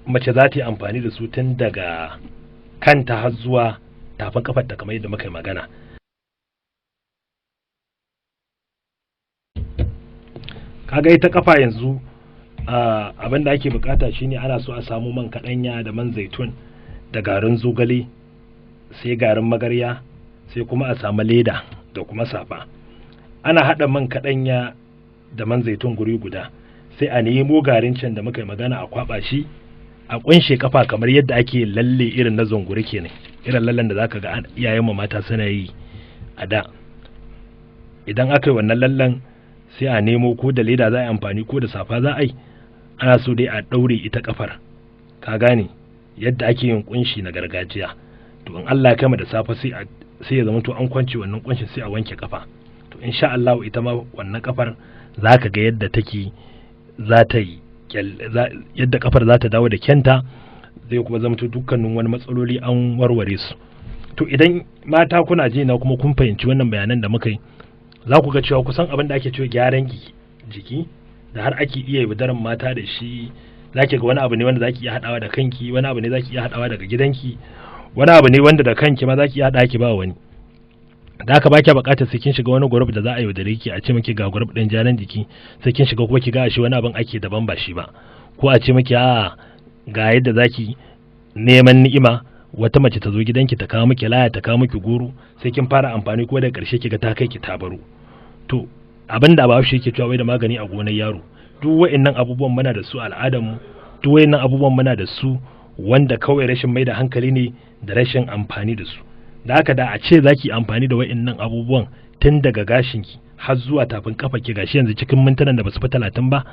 mace za ta yi amfani da su tun daga kanta har zuwa tafin kafarta kamar yadda muka yi magana. Kaga ita kafa yanzu abin da ake bukata shine ana so a samu man kaɗanya da man zaitun da garin zogale, sai garin magarya, sai kuma a samu leda da kuma safa. Ana haɗa man kaɗanya da man zaitun guri guda, sai a nemo garin can da muka yi magana a kwaɓa shi, a kunshe kafa kamar yadda ake lalle irin na zunguri kenan, irin lallen da zaka ga iyayen mu mata suna yi a da. Idan aka yi wannan lallen sai a nemo ko da leda za a yi amfani ko da safa za a yi, ana so dai a ɗaure ita kafar, ka gane yadda ake yin kunshi na gargajiya. To in Allah ya kama da safe sai ya zama to an kwance wannan kunshin, sai a wanke kafa. To insha Allah ita ma wannan kafar zaka ga yadda take za ta yi, yadda kafar za ta dawo da kyanta, zai kuma zama to dukkanin wani matsaloli an warware su. To idan mata kuna ji na kuma kun fahimci wannan bayanan da muka yi, za ku ga cewa kusan abin da ake cewa gyaran jiki da har ake iya yaudaran mata da shi, zaki ga wani abu ne wanda zaki iya haɗawa da kanki, wani abu ne zaki iya haɗawa daga gidanki, wani abu ne wanda da kanki ma zaki iya haɗa ki ba wani. Da haka baki buƙatar sai kin shiga wani group da za a yaudare ki a ce miki ga group ɗin gyaran jiki, sai kin shiga kuma ki ga shi wani abin ake daban ba shi ba, ko a ce miki a ga yadda zaki neman ni'ima, wata mace ta zo gidanki ta kawo miki laya, ta kawo miki guru, sai kin fara amfani ko da ƙarshe kiga ta kai ki ta baro. To abin da Bahaushe yake cewa wai da magani a gonar yaro, duk wa'annan abubuwan muna da su al'adar mu, duk wa'annan abubuwan muna da su, wanda kawai rashin mai da hankali ne da rashin amfani da su. Da haka da a ce zaki amfani da wa'annan abubuwan tun daga gashinki har zuwa tafin kafarki, gashi yanzu cikin mintunan da basu fi 30 ba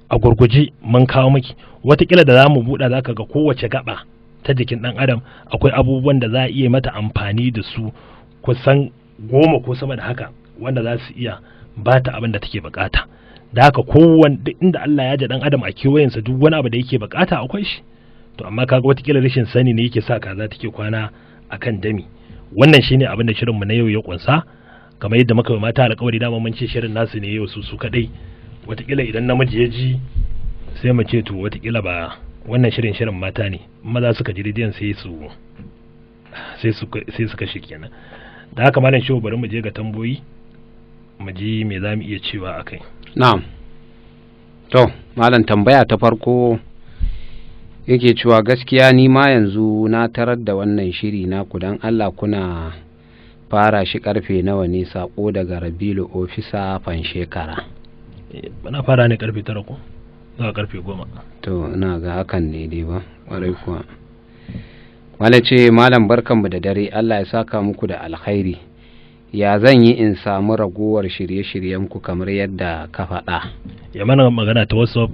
a gurguje mun kawo miki. Watakila da zamu buɗa zaka ga kowace gaba ta jikin ɗan adam akwai abubuwan da za a iya mata amfani da su kusan 10 ko sama da haka, wanda za su iya ba ta abin da take bukata. Da haka kowanne inda Allah ya ji ɗan adam a kewayensa duk wani abu da yake bukata akwai shi. To amma kaga watakila rashin sani ne yake sa kaza take kwana akan dami. Wannan shine abin da shirinmu na yau ya kunsa. Kamar yadda muka yi mata alƙawari, dama mun ce shirin nasu ne yau su kadai. Watakila idan namiji ya ji sai mu ce to watakila ba wannan shirin shirin mata ne, maza suka ji rediyon sai su kashe kenan. Da haka malam Shehu bari mu je ga tamboyi mu ji me za mu iya cewa akai. Na'am. To malam, tambaya ta farko yake cewa gaskiya ni ma yanzu na tarar da wannan shiri naku, dan Allah kuna fara shi karfe nawa ne? Sako daga Rabilu ofisa Fanshekara. Muna fara ne karfe 9 ko zuwa karfe 10. To ina ga hakan ne dai ba ƙwarai kuwa. Wala ce malam barkanmu da dare, Allah ya saka muku da alkhairi. Ya zan yi in samu ragowar shirye-shiryenku kamar yadda ka faɗa? Ya mana magana ta WhatsApp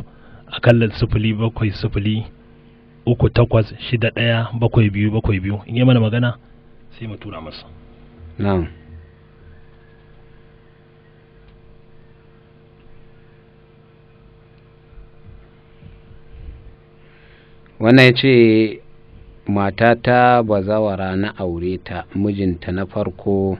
akan 070 38 61 72 72. In yi mana magana sai mu tura masa. Na'am. Wannan ya ce matata bazawara na aure ta, mijinta na farko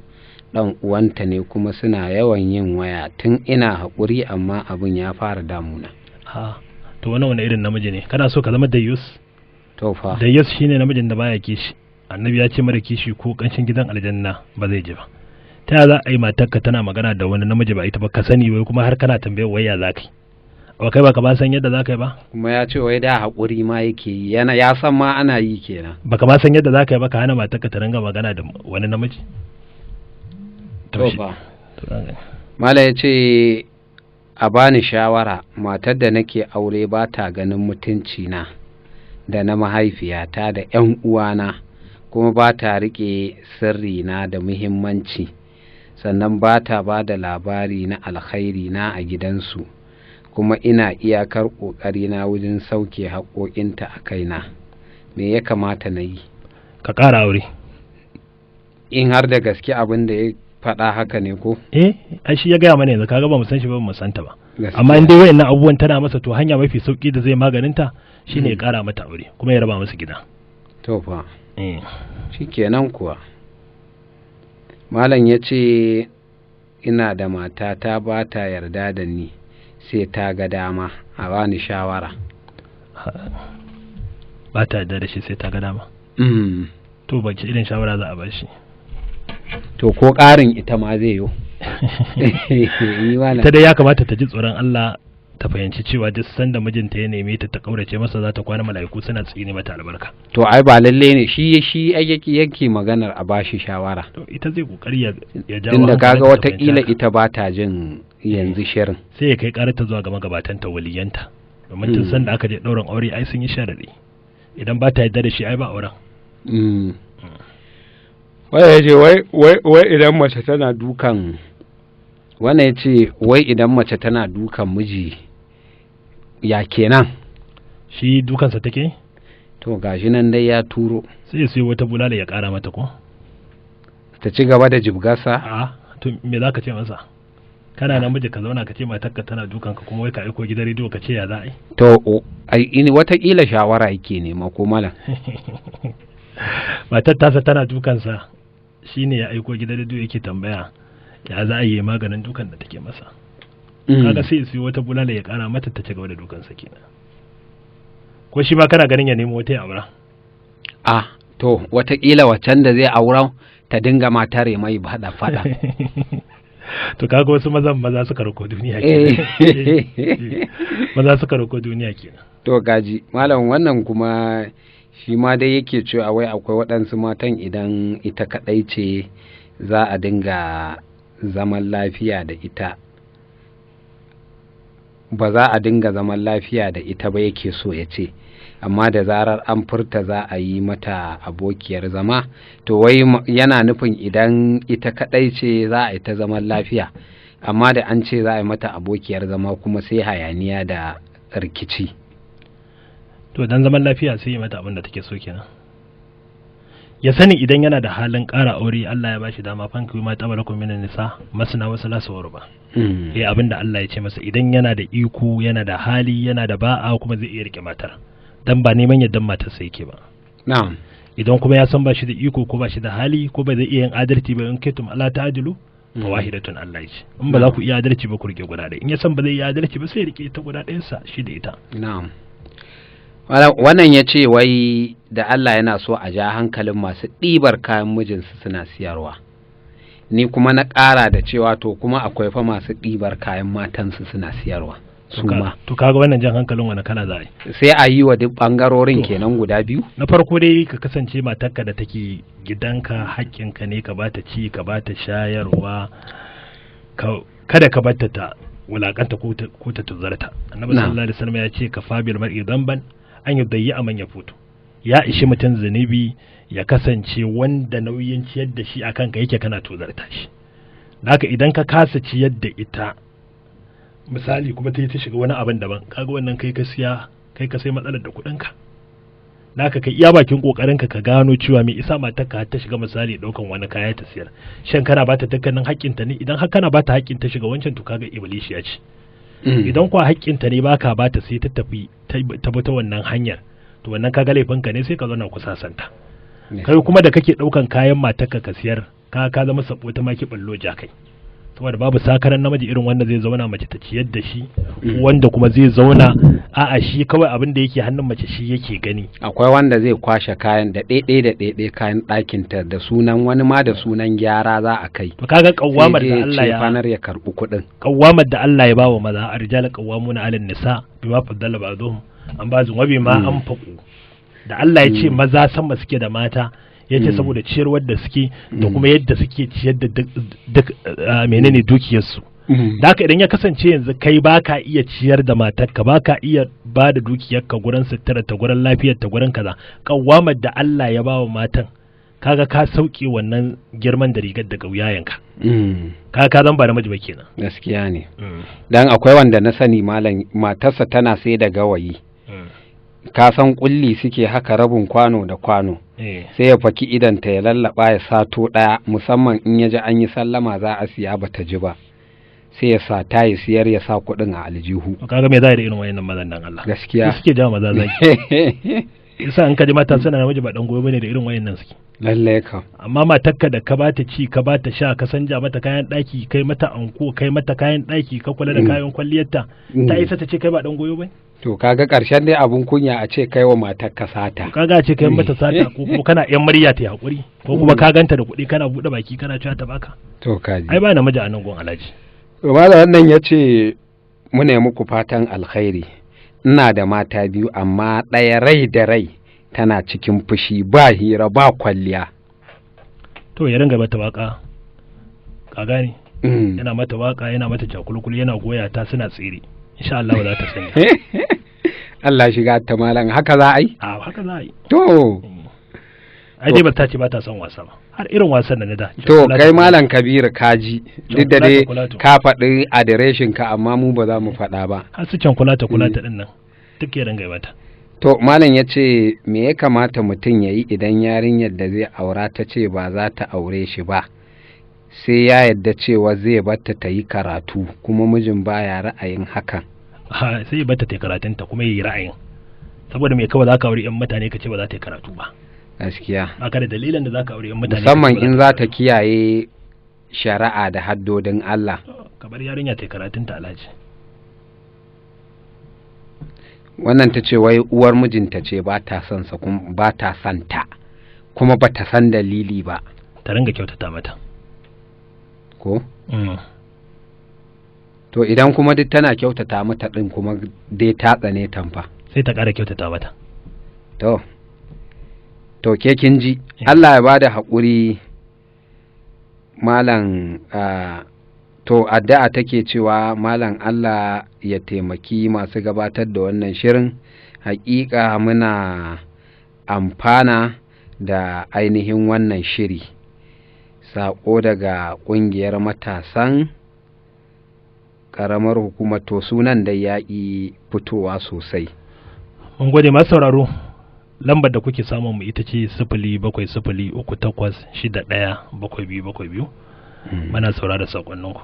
ɗan uwanta ne, kuma suna yawan yin waya tun ina haƙuri, amma abin ya fara damuna. Ha, to wannan wani irin namiji ne? Kana so ka zama dayyus? To fa. Dayyus shine namijin da baya kishi. Annabi ya ce mara kishi ko kanshin gidan aljanna ba zai ji ba. Ta yaya za a yi matarka tana magana da wani namiji ba ita ba ka sani, wai kuma har kana tambayar waya za ka yi? Ba kai ba ka ba san yadda za ka yi ba? Kuma ya ce wai da haƙuri ma yake yi, yana ya san ma ana yi kenan. Baka ma san yadda za ka yi ba ka hana matarka ta ringa magana da wani namiji? To fa. Malam ya ce a bani shawara, matar da nake aure ba ta ganin mutunci na da na mahaifiyata da ƴan uwana, kuma ba ta riƙe sirri na da muhimmanci, sannan ba ta ba da labari na alkhairi na a gidansu, kuma ina iyakar ƙoƙari na wajen sauke haƙoƙinta a kaina. Me ya kamata na yi? Ka ƙara aure. In har da gaske abin da ya faɗa haka ne ko? Eh, ai shi ya gaya mana yanzu, kaga ba mu san shi ba, mu san ta ba. Amma in dai wayannan abubuwan tana masa, to hanya mafi sauki da zai maganinta shine ya kara mata aure kuma ya raba masa gida. To fa. Shikenan kuwa. Malam ya ce ina da mata ta ba ta yarda da ni sai ta ga dama, a bani shawara. Ba ta yarda da shi sai ta ga dama. To ba irin shawara za a ba shi. To ko ƙarin ita ma zai yi. Ita dai ya kamata ta ji tsoron Allah, ta fahimci cewa duk sanda mijinta ya neme ta ta kaurace masa, za ta kwana mala'iku suna tsine mata albarka. To ai ba lalle ne shi shi yake maganar a bashi shawara. To ita zai kokari ya jawo tunda kaga watakila ita ba ta jin yanzu shirin. Sai ya kai karata zuwa ga magabatanta, waliyanta, domin tun sanda aka je ɗaurin aure ai sun yi sharadi, idan ba ta yarda da shi ai ba auren. Wai ya ce wai idan mace tana dukan wannan, ya ce wai idan mace tana dukan miji ya kenan? Shi dukansa take? To gashi nan dai ya turo. Sai sai wata bulala ya kara mata ko ta ci gaba da jibgasa. A to me za ka ce masa? Kana namiji ka zauna ka ce matarka tana dukanka, kuma wai ka aiko gidan rediyo ka ce ya za a yi? To ai watakila shawara yake nema ko malam. Matar tasa tana dukansa, shine ya aiko gidan rediyo yake tambaya ya za a yi maganin dukan da take masa. Kaga sai su wata bulala ya kara mata ta ci gaba da dukansa kenan. Ko shi ma kana ganin ya nemo wata ya aura? A to watakila waccan da zai aura ta dinga ma tare mai fada fada. To kaga wasu mazan maza suka rako duniya kenan. Maza suka rako duniya kenan. To gaji malam, wannan kuma shi ma dai yake cewa wai akwai waɗansu matan idan ita kaɗai ce za a dinga zaman lafiya da ita, ba za a dinga zaman lafiya da ita ba yake so ya ce, amma da zarar an furta za a yi mata abokiyar zama, to wai yana nufin idan ita kaɗai ce za a yi ta zaman lafiya, amma da an ce za a yi mata abokiyar zama kuma sai hayaniya da rikici. To dan zaman lafiya sai yi mata abin da take so kenan. Ya sani idan yana da halin ƙara aure, Allah ya bashi dama, fanki ma tabarakum minan nisa masna wasu lasu ba. Eh, abin da Allah ya ce masa, idan yana da iko, yana da hali, yana da ba'a, kuma zai iya rike matar, dan ba neman yaddan matar sai yake ba. Na'am. Idan kuma ya san ba shi da iko ko ba shi da hali ko ba zai iya yin adalci ba, in kaitum Allah ta'dilu fa wahidatun, Allah ya ce in ba za ku iya adalci ba ku rike guda ɗaya. In ya san ba zai iya adalci ba sai ya rike ita guda ɗayan sa shi da ita. Na'am. Wannan ya ce wai da Allah yana so a ja hankalin masu ɗibar kayan mijinsu suna siyarwa. Ni kuma na ƙara da cewa to kuma akwai fa masu ɗibar kayan matansu suna siyarwa su ma. To kaga wannan jan hankalin wani kala za a yi? Sai a yi wa duk ɓangarorin kenan guda biyu. Na farko dai ka kasance matarka da take gidanka haƙƙinka ne ka bata ci, ka bata shayarwa, kada ka bata ta wulakanta ko ta tuzarta. Annabi sallallahu alaihi wasallam ya ce ka fabil mar'i dhanban an yi dayi a manya foto. Ya ishi mutum zunubi ya kasance wanda nauyin ciyar da shi a kanka yake kana tozarta shi. Haka idan ka kasa ciyar da ita misali kuma ta yi ta shiga wani abin daban, kaga wannan kai ka siya, kai ka sai matsalar da kuɗinka. Naka kai iya bakin kokarinka ka gano cewa me isa matarka ta shiga misali daukan wani kaya ta siyar. Shan kana bata dukkanin haƙƙinta ne? Idan har kana bata haƙƙin ta shiga wancan, to kaga iblishi ya ce. Idan kuwa haƙƙinta ne baka bata sai ta tafi ta bi ta wannan hanyar, to wannan kaga laifinka ne, sai ka zauna ku sasanta. Kai kuma da kake ɗaukan kayan matarka ka siyar, ka zama sabo ta maki ballo jakai, saboda babu sakaran namiji irin wanda zai zauna mace ta ciyar da shi, wanda kuma zai zauna a'a shi kawai abin da yake hannun mace shi yake gani. Akwai wanda zai kwashe kayan da ɗaiɗai da ɗaiɗai kayan ɗakin ta da sunan wani ma, da sunan gyara za a kai. To kaga kawwamar da Allah ya fanar ya karɓi kuɗin. Kawwamar da Allah ya bawa maza, arjal qawwamuna 'alan nisa bima faddala ba'dhum an bazun wa bima anfaqu, da Allah ya ce maza sama suke da mata, ya ce saboda ciyarwar da suke da kuma yadda suke ciyar da duk menene dukiyarsu. Da haka idan ya kasance yanzu kai baka iya ciyar da matarka, baka iya ba da dukiyarka gurin sutura ta, gurin lafiyar ta, gurin kaza, kawamar da Allah ya bawa matan, kaga ka sauke wannan girman da rigar daga wuyayenka. Ka zan ba namiji ba kenan. Gaskiya ne. Dan akwai wanda na sani malam, matarsa tana sai da gawayi. Ka san kulli suke haka, rabin kwano da kwano. Sai ya faki idanta ya lallaba ya sato ɗaya, musamman in ya ji an yi sallama za a siya bata ji ba, Sai ya sa ta ya siyar ya sa kuɗin a aljihu. To kaga me za a yi da irin wayannan mazan nan Allah? Gaskiya. Su suke jawo maza zaki. Yasa in ka ji mata suna namiji ba dan goyo bane da irin wayannan suke. Lallai kam. Amma matarka da ka bata ci, ka bata sha, ka sanja mata kayan daki, kai mata anko, kai mata kayan daki, ka kula da kayan kwalliyarta, ta isa ta ce kai ba dan goyo bane? To kaga ƙarshen dai abun kunya a ce kai wa matar ka sata. Kaga a ce kai mata sata, ko kuma kana yan murya ta hakuri, ko kuma ka ganta da kuɗi kana buɗe baki kana cewa ta baka. To kaji. Ai ba namiji a nan gon Alhaji. To malam wannan ya ce muna yi muku fatan alkhairi. Ina da mata biyu amma ɗaya rai da rai tana cikin fushi, ba hira ba kwalliya. To ya ringa mata waka, ka gane? Yana mata waka, yana mata cakulkul, yana goya ta suna tsere. Insha Allah za ta sanya. Allah shiga ta malam, haka za a yi? A haka za a yi. To. Ai dai ba ta ce ba ta son wasa ba. Har irin wasan da na da. To kai malam Kabiru kaji, duk da dai ka faɗi adireshin ka amma mu ba za mu faɗa ba. Har su cankulata kulata din nan duk ya ringa mata. To malam ya ce me ya kamata mutum ya yi idan yarinyar da zai aura ta ce ba za ta aure shi ba, sai ya yadda cewa zai batta ta yi karatu kuma mijin baya ra'ayin hakan. Ha, sai ya batta ta yi karatunta kuma ya yi ra'ayin. Saboda me kawai za ka aure 'yan mutane ka ce ba za ta yi karatu ba. Gaskiya. Ba ka da dalilin da za ka aure 'yan mutane. Musamman in za ta kiyaye shari'a da haddodin Allah. Ka bar yarinya ta yi karatunta Alhaji. Wannan ta ce wai uwar mijinta ce ba ta son sa kuma ba ta son ta kuma ba ta san dalili ba. Ta ringa kyautata mata. Ko? To idan kuma duk tana kyautata mata din kuma dai ta tsane tamfa. Sai ta ƙara kyautata mata. To. To ke kin ji, Allah ya bada haƙuri malam. To addu'a take cewa malam Allah ya taimaki masu gabatar da wannan shirin, haƙiƙa muna amfana da ainihin wannan shiri. Saƙo daga ƙungiyar matasan ƙaramar hukumar, to sunan da ya ƙi fitowa sosai. Mun gode masu sauraro. Lambar da kuke samun mu ita ce 07038617272. Muna saurara sakonninku.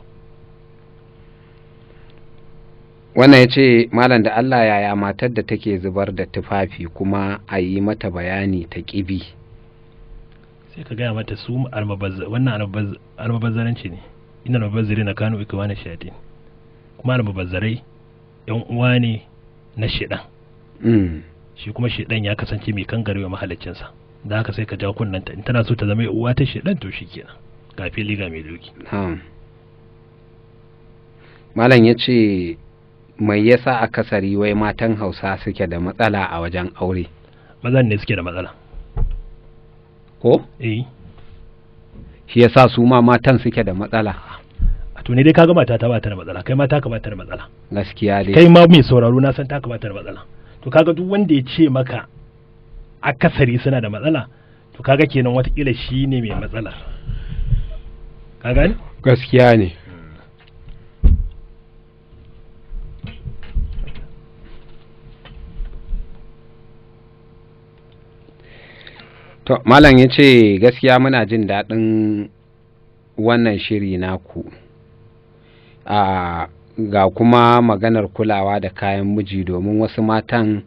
Wannan ya ce malam da Allah yaya matar da take zubar da tufafi kuma a yi mata bayani ta ƙibi. Sai ka gaya mata su wannan almubazzaranci ne. Inna almubazzari na kanu ikwana shayatin. Kuma almubazzarai yan uwa ne na shedan. Shi kuma shedan ya kasance mai kangarewa mahaliccinsa. Da haka sai ka ja kunnanta, in tana so ta zama uwa ta shedan to shikenan. Ga fili ga mai doki. Malam ya ce mai yasa akasari wai matan Hausa suke da matsala a wajen aure? Mazan ne suke da matsala. Ko? Eh. Shi yasa su ma matan suke da matsala. A to ne dai kaga mata ta ba ta da matsala, kai ma ta ka ba ta da matsala. Gaskiya dai. Kai ma mai sauraro na san ta ka ba ta da matsala. To kaga duk wanda ya ce maka akasari suna da matsala, to kaga kenan watakila shi ne mai matsalar. Ka gane? Gaskiya ne. To malam ya ce gaskiya muna jin daɗin wannan shiri naku. Ga kuma maganar kulawa da kayan miji, domin wasu matan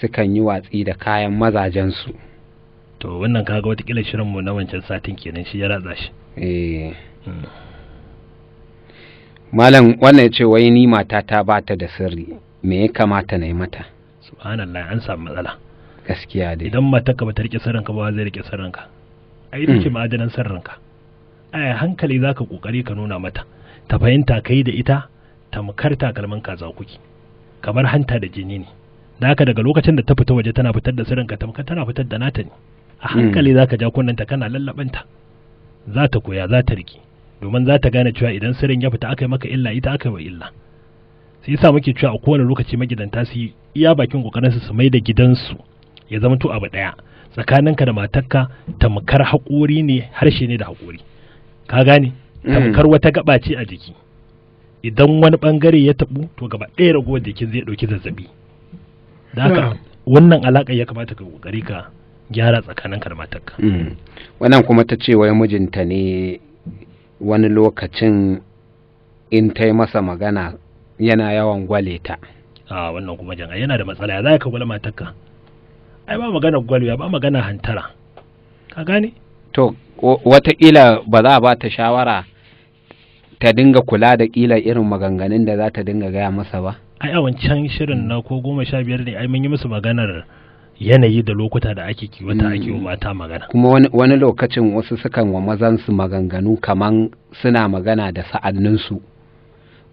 sukan yi watsi da kayan mazajensu. To wannan kaga watakila shirinmu na wancan satin kenan shi ya ratsa shi. Eh. Malam wannan ya ce wai ni matata ba ta da sirri, me ya kamata na yi mata? Subhanallah, an samu matsala. Gaskiya dai. Idan matarka ba ta rike sirrinka ba, zai rike sirrinka? Ai ita ce ma'adanan sirrinka. Ai hankali zaka kokari ka nuna mata, ta fahimta kai da ita tamkar takalmin kaza kuke, kamar hanta da jini ne. Da haka daga lokacin da ta fita waje tana fitar da sirrinka, tamkar tana fitar da nata ne. A hankali zaka ja kunnanta kana lallabanta, za ta koya, za ta rike, domin za ta gane cewa idan sirrin ya fita aka yi maka illa, ita aka yi wa illa. Sai yasa muke cewa a kowane lokaci magidanta su yi iya bakin kokarin su su mai da gidansu ya zama to abu daya. Tsakaninka da matarka tamkar haƙori ne, harshe ne da haƙori. Ka gane? Tamkar wata gaba ce a jiki. Idan wani bangare ya tabu, to gaba ɗaya ragowar jikin zai ɗauki zazzabi. Da haka wannan alaƙa ya kamata ka kokari ka gyara tsakaninka da matarka. Wannan kuma ta ce wai mijinta ne wani lokacin in ta yi masa magana yana yawan gwale ta. A wannan kuma jan yana da matsala, ya za ka gwale matarka? Ai ba magana gwalwa, ba magana hantara, ka gane? To wataƙila ba za a ba ta shawara ta dinga kula da ƙila irin maganganun da za ta dinga gaya masa ba. Ai a wancan shirin na ko 15 ne ai mun yi musu maganar yanayi da lokuta da ake kiwata ake wa mata magana. Kuma wani lokacin wasu sukan wa mazansu maganganu kaman suna magana da sa'anninsu,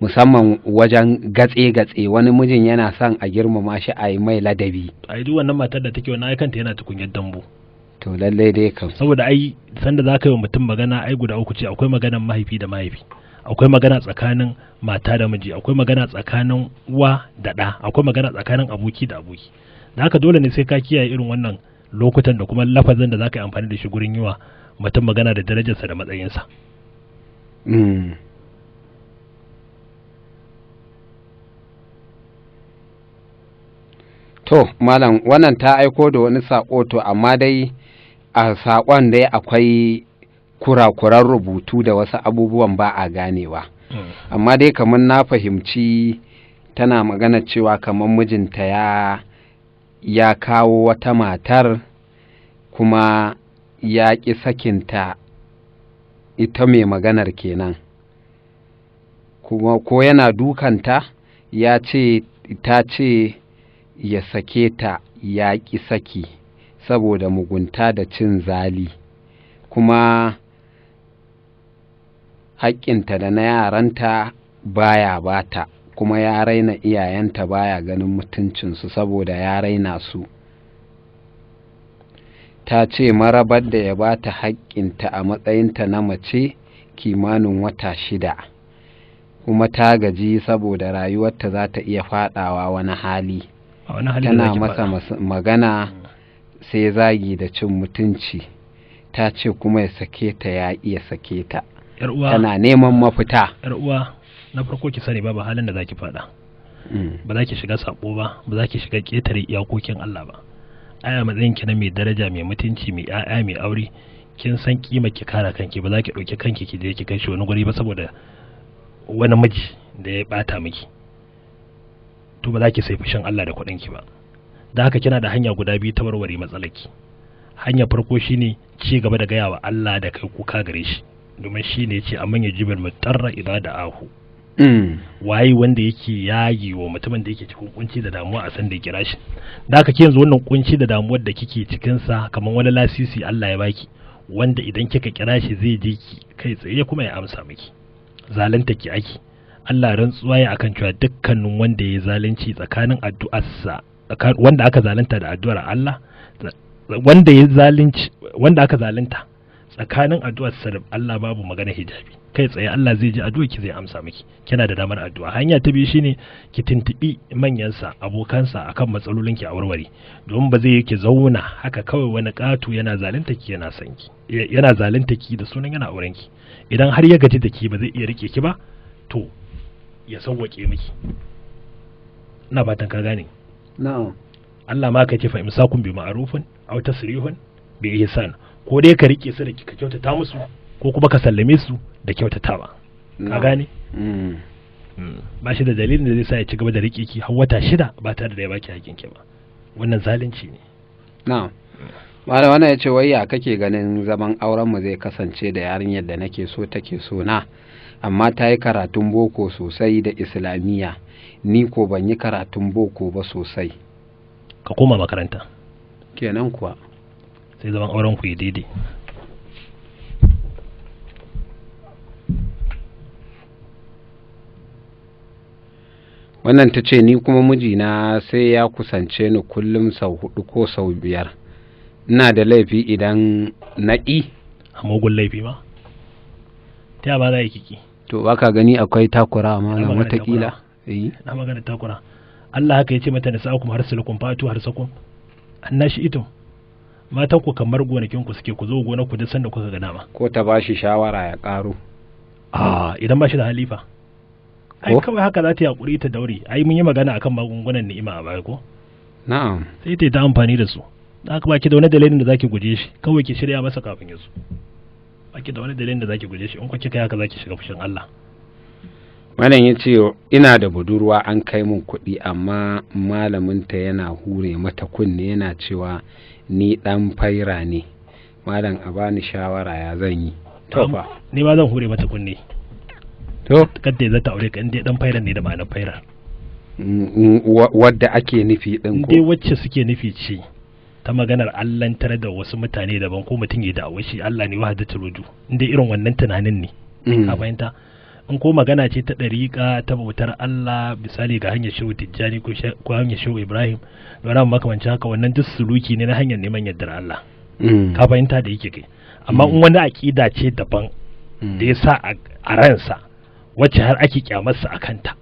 musamman wajen gatse-gatse. Wani mijin yana son a girmama shi, a yi mai ladabi. Ai duk wannan matar da take wannan ai kanta yana tukunyar dambu. To lallai dai kam. Saboda ai sanda za ka yi wa mutum magana ai guda uku ce: akwai maganar mahaifi da mahaifi, akwai magana tsakanin mata da miji, akwai magana tsakanin uwa da ɗa, akwai magana tsakanin aboki da aboki. Da haka dole ne sai ka kiyaye irin wannan lokutan da kuma lafazin da za ka yi amfani da shi gurin yi wa mutum magana da darajarsa da matsayinsa. To malam, wannan ta aiko da wani saƙo, to amma dai a saƙon dai akwai kurakuran rubutu da wasu abubuwan ba a ganewa. Amma dai kamar na fahimci tana magana cewa kamar mijinta ya kawo wata matar kuma ya ƙi sakinta, ita mai maganar kenan. Kuma ko yana dukanta, ya ce ta ce ya sake ta, ya ƙi saki saboda mugunta da cin zali, kuma haƙƙinta da na yaranta baya bata, kuma ya raina iyayenta, baya ganin mutuncinsu saboda ya raina su. Ta ce marabar da ya bata haƙƙinta a matsayinta na mace kimanin wata 6, kuma ta gaji saboda rayuwarta za ta iya faɗawa wani hali. Tana masa magana sai zagi da cin mutunci, ta ce kuma ya sake ta, ya iya sake ta. Tana neman mafita. Yar uwa, na farko ki sani babu halin da zaki fada. Ba za ki shiga sabo ba, ba za ki shiga ketare iyakokin Allah ba. Ai a matsayin ki na mai daraja, mai mutunci, mai ƴaƴa, mai aure, kin san kima ki kare kanki, ba za ki dauki kanki ki je ki kai shi wani guri ba saboda wani miji da ya bata miki. To ba za ki sai fushin Allah da kuɗin ki ba. Da haka kina da hanya guda biyu ta warware matsalarki. Hanya farko shine ci gaba da gaya wa Allah da kai kuka gare shi, domin shi ne ce amman yajibul mutarra idza da'ahu. Waye wanda yake yagi wa mutumin da yake cikin kunci da damuwa a san da ya kira shi. Da haka ke yanzu wannan kunci da damuwar da kike cikin sa kamar wani lasisi Allah ya baki, wanda idan kika kira shi zai je ki kai tsaye kuma ya amsa miki. Zalunta ki ake. Allah rantsuwa ya akan cewa dukkanin wanda ya zalunci tsakanin addu'arsa, wanda aka zalunta da addu'ar Allah, wanda ya zalunci, wanda aka zalunta tsakanin addu'arsa da Allah babu magana hijabi. Kai tsaye Allah zai ji addu'ar ki, zai amsa miki. Kina da damar addu'a. Hanya ta biyu shine ki tuntubi manyansa, abokansa akan matsalolin ki a warware, domin ba zai yi ki zauna haka kawai wani ƙato yana zalunta ki, yana son ki, yana zalunta ki da sunan yana auren ki. Idan har ya gaji da ki ba zai iya rike ki ba, to ya sauwaƙe miki. Ina fatan ka gane. Na'am. Allah ma ka ce fa imsakun bi ma'rufin aw tasrihun bi ihsan, ko dai ka rike su da ka kyautata musu, ko kuma ka sallame su da kyautatawa. Ka gane? Ba shi da dalilin da zai sa ya ci gaba da rike ki har wata 6 ba tare da ya baki hakkin ki ba. Wannan zalunci ne. Na'am. Malam, wannan ya ce wai ya kake ganin zaman auren mu zai kasance da yarinyar da nake so take so na, amma ta yi karatun boko sosai da islamiyya, ni ko ban yi karatun boko ba sosai. Ka koma makaranta. Kenan kuwa. Sai zaman auren ku yi daidai. Wannan ta ce ni kuma mijina sai ya kusance ni kullum sau 4 ko sau 5. Ina da laifi idan na ƙi? A mugun laifi ma? Ta ba za yi kiki? To baka gani akwai takura malam watakila? Na magana takura. Allah haka ya ce mata nisa'ukum harsulukum fatu harsakum annashi itum. Matan ku kamar gonakin ku suke, ku zo gonar ku duk sanda kuka ga dama. Ko ta bashi shawara ya karo. A idan ba shi da halifa. Ai kawai haka za ta yi hakuri ta daure. Ai mun yi magana akan magungunan ni'ima a baya ko? Na'am. Sai ta yi ta amfani da su. Da haka baki da wani dalilin da zaki guje shi, kawai ki shirya masa kafin ya zo. Baki da wani dalilin da zaki guje shi, in ku kika haka zaki shiga fushin Allah. Malam ya ce ina da budurwa an kai mun kuɗi, amma malaminta yana hure mata kunne yana cewa ni ɗan faira ne. Malam, a bani shawara, ya zan yi? To fa. Ni ma zan hure mata kunne. To. Kadda ya zata aure ka in dai dan fairan ne da ma'anar fairar. Wadda ake nufi ɗin In dai ko? Wacce suke nufi ce ta maganar allantar da wasu mutane daban, ko mutum ya da'awar shi Allah ne, wahdatul wujud, in dai irin wannan tunanin ne. Ka fahimta? In ko magana ce ta ɗariƙa ta bautar Allah, misali ga hanyar Shehu Tijjani ko hanyar Shehu Ibrahim da wani abu makamancin haka, wannan duk suluki ne na hanyar neman yardar Allah. Ka fahimta da yake kai? Amma in wani aƙida ce daban da ya sa a ransa, wacce har ake kyamarsa a kanta,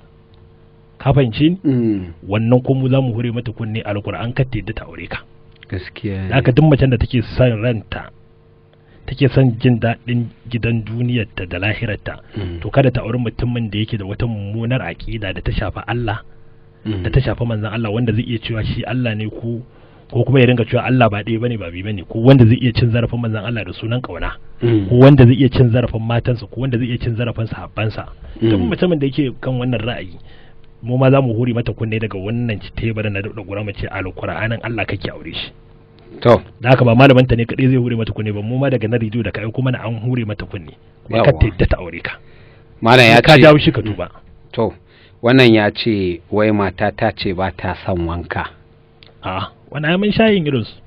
ka fahimci ni? Wannan ko mu za mu hure mata kunne, Alƙur'an kar ta yadda ta aure ka. Gaskiya ne. Haka duk macen da take son ranta, take son jin daɗin gidan duniyarta da lahirarta, to kada ta auri mutumin da yake da wata mummunar aƙida da ta shafi Allah, da ta shafi manzon Allah, wanda zai iya cewa shi Allah ne, ko kuma ya ringa cewa Allah ba ɗaya bane ba biyu bane, ko wanda zai iya cin zarafin manzon Allah da sunan kauna, ko wanda zai iya cin zarafin matansa, ko wanda zai iya cin zarafin sahabbansa. Duk mutumin da yake kan wannan ra'ayi, mu ma za mu hure mata kunne daga wannan teburin na da gura, mu ce Alƙur'anin Allah kake aure shi. To. Da haka ba malamin ta ne kadai zai hure mata kunne ba, mu ma daga nan rediyo da ka aiko mana an hure mata kunne, kuma kar ta Yawwa. yadda ta aure ka. Malam ya Ka ce jawo shi ka duba. To, wannan ya ce wai mata ta ce ba ta son wanka. A wani ai mun shayin irin su,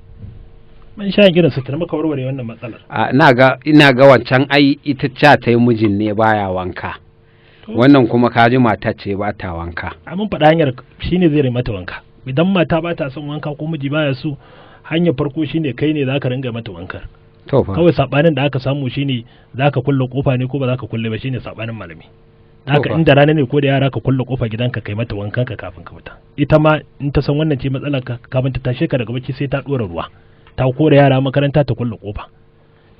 mun shayin irin su tana maka warware wannan matsalar. A ina ga wancan ai ita ca ta yi mijin ne baya wanka. To. Wannan kuma kaji mata ce ba ta wanka. A mun faɗa hanyar, shine zai mata wanka. Idan mata ba ta son wanka ko miji baya so, hanyar farko shine kai ne zaka ringa mata wankar. To fa. Kawai sabanin da aka samu shine zaka kulle kofa ne ko ba zaka kulle ba, shine sabanin malami. Haka fa. inda rana ne ko da yara, ka kulle kofa gidanka, kai mata wankan ka kafin ka fita. Ita ma in ta san wannan ce matsalar ka, kafin ta tashe ka daga bacci sai ta dora ruwa, ta kore yara makaranta, ta kulle kofa,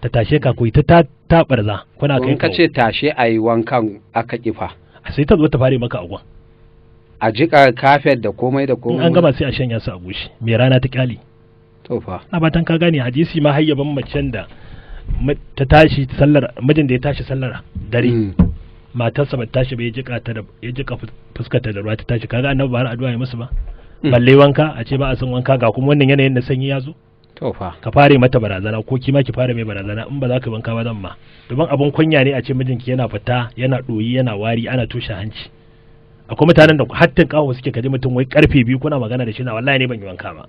ta tashe ka, ku ta ta barza kuna To kai in ka kawo. ce tashe a yi wankan aka kifa. Sai ta zo ta fare maka agwan. A jiƙa kafet da komai da In komai. an gama sai a shanya su a bushe, mai rana ta kyale. To fa. Na fatan ka gane, hadisi ma hayyaban macen da ta tashi sallar, mijin da ya tashi sallar dare, matarsa ba ta tashi ba, ya jika ta da ya jika fuskarta da ruwa ta tashi. Kaga Annabi ba har addu'a ya musu ba, balle wanka, a ce ba a san wanka, ga kuma wannan yanayin na sanyi ya zo. To fa. Ka fare mata barazana, ko kima ki fara mai barazana, in ba za ka yi wanka ba zan ma, domin abun kunya ne a ce mijinki yana fita yana ɗoyi, yana wari, ana toshe hanci. Akwai mutanen da hattin kawo suke, kaji mutum wai karfe 2 kuna magana da shi na wallahi ne ban yi wanka ba.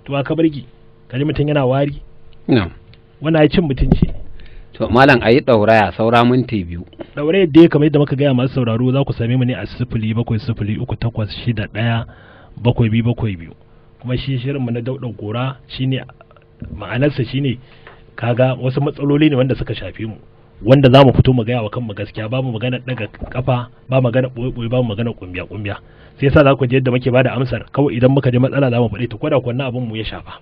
To ka barki kaji mutum yana wari? Na'am. Wannan ai cin mutunci ne. To malam, a yi ɗauraya, saura minti 2. Daure yadda ya kamar yadda muka gaya masu sauraro, za ku same mu ne a 07038617272. Kuma shi shirinmu na Dauɗan Gora shine ma'anarsa shine, kaga wasu matsaloli ne wanda suka shafe mu, wanda za mu fito mu gaya wa kanmu gaskiya. Babu magana daga kafa, ba magana ɓoye-ɓoye, babu magana kumbiya-kumbiya. Sai yasa za ku ji yadda muke bada amsar. Kawai idan muka ji matsala za mu faɗi ta, koda kuwa abin mu ya shafa.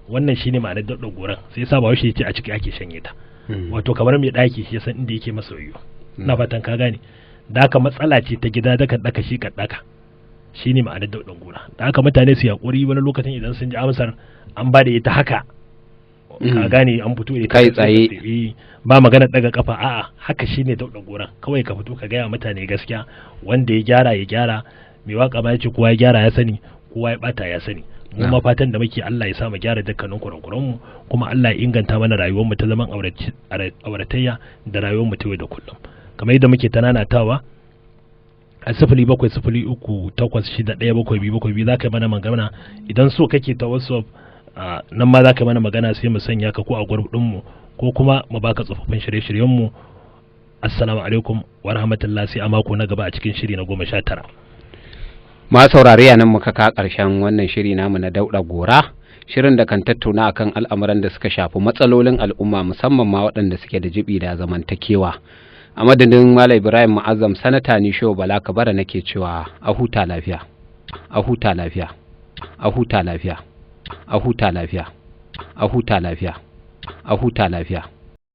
Wannan shine ma'anar Dauɗan Goran. Sai yasa Bahaushe ya ce a ciki ake shanye ta, wato kamar mai ɗaki shi ya san inda yake masa yoyo. Ina fatan ka gane. Da haka matsala ce ta gida, daka daka shi ka daka, shine ma'anar Dauɗan Gora. Da haka mutane su yaƙuri, wani lokacin idan sun ji amsar an ba da ita haka, ka gane, an fito da ita Kai tsaye. Eh, ba magana daga kafa, a'a, haka shine Dauɗan Goran. Kawai ka fito ka gaya mutane gaskiya, wanda ya gyara ya gyara. Mai waka ma ya ce kowa ya gyara ya sani, kowa ya bata ya sani. Mu ma fatan da muke, Allah ya sa mu gyara dukkanin kurakuran mu, kuma Allah ya inganta mana rayuwar mu ta zaman auratayya da rayuwar mu ta yau da kullum. Kamar yadda muke ta nanatawa, a 07038617272 za ka yi mana magana. Idan so kake ta WhatsApp, nan ma za ka yi mana magana, sai mu sanya ka ko a group ɗinmu ko kuma mu baka tsofaffin shirye-shiryenmu. Assalamu alaikum wa rahmatullah, sai a mako na gaba a cikin shiri na 19. Ma saurare, a nan muka ka ƙarshen wannan shiri namu na Dauɗa Gora, shirin da kan tattauna akan al'amuran da suka shafi matsalolin al'umma, musamman ma waɗanda suke da jibi da zamantakewa. A madadin Malam Ibrahim Mu'azzam Sanata, ni Shehu Bala Kabara nake cewa a huta lafiya, a huta lafiya, a huta lafiya, a huta lafiya, a huta lafiya, a huta lafiya.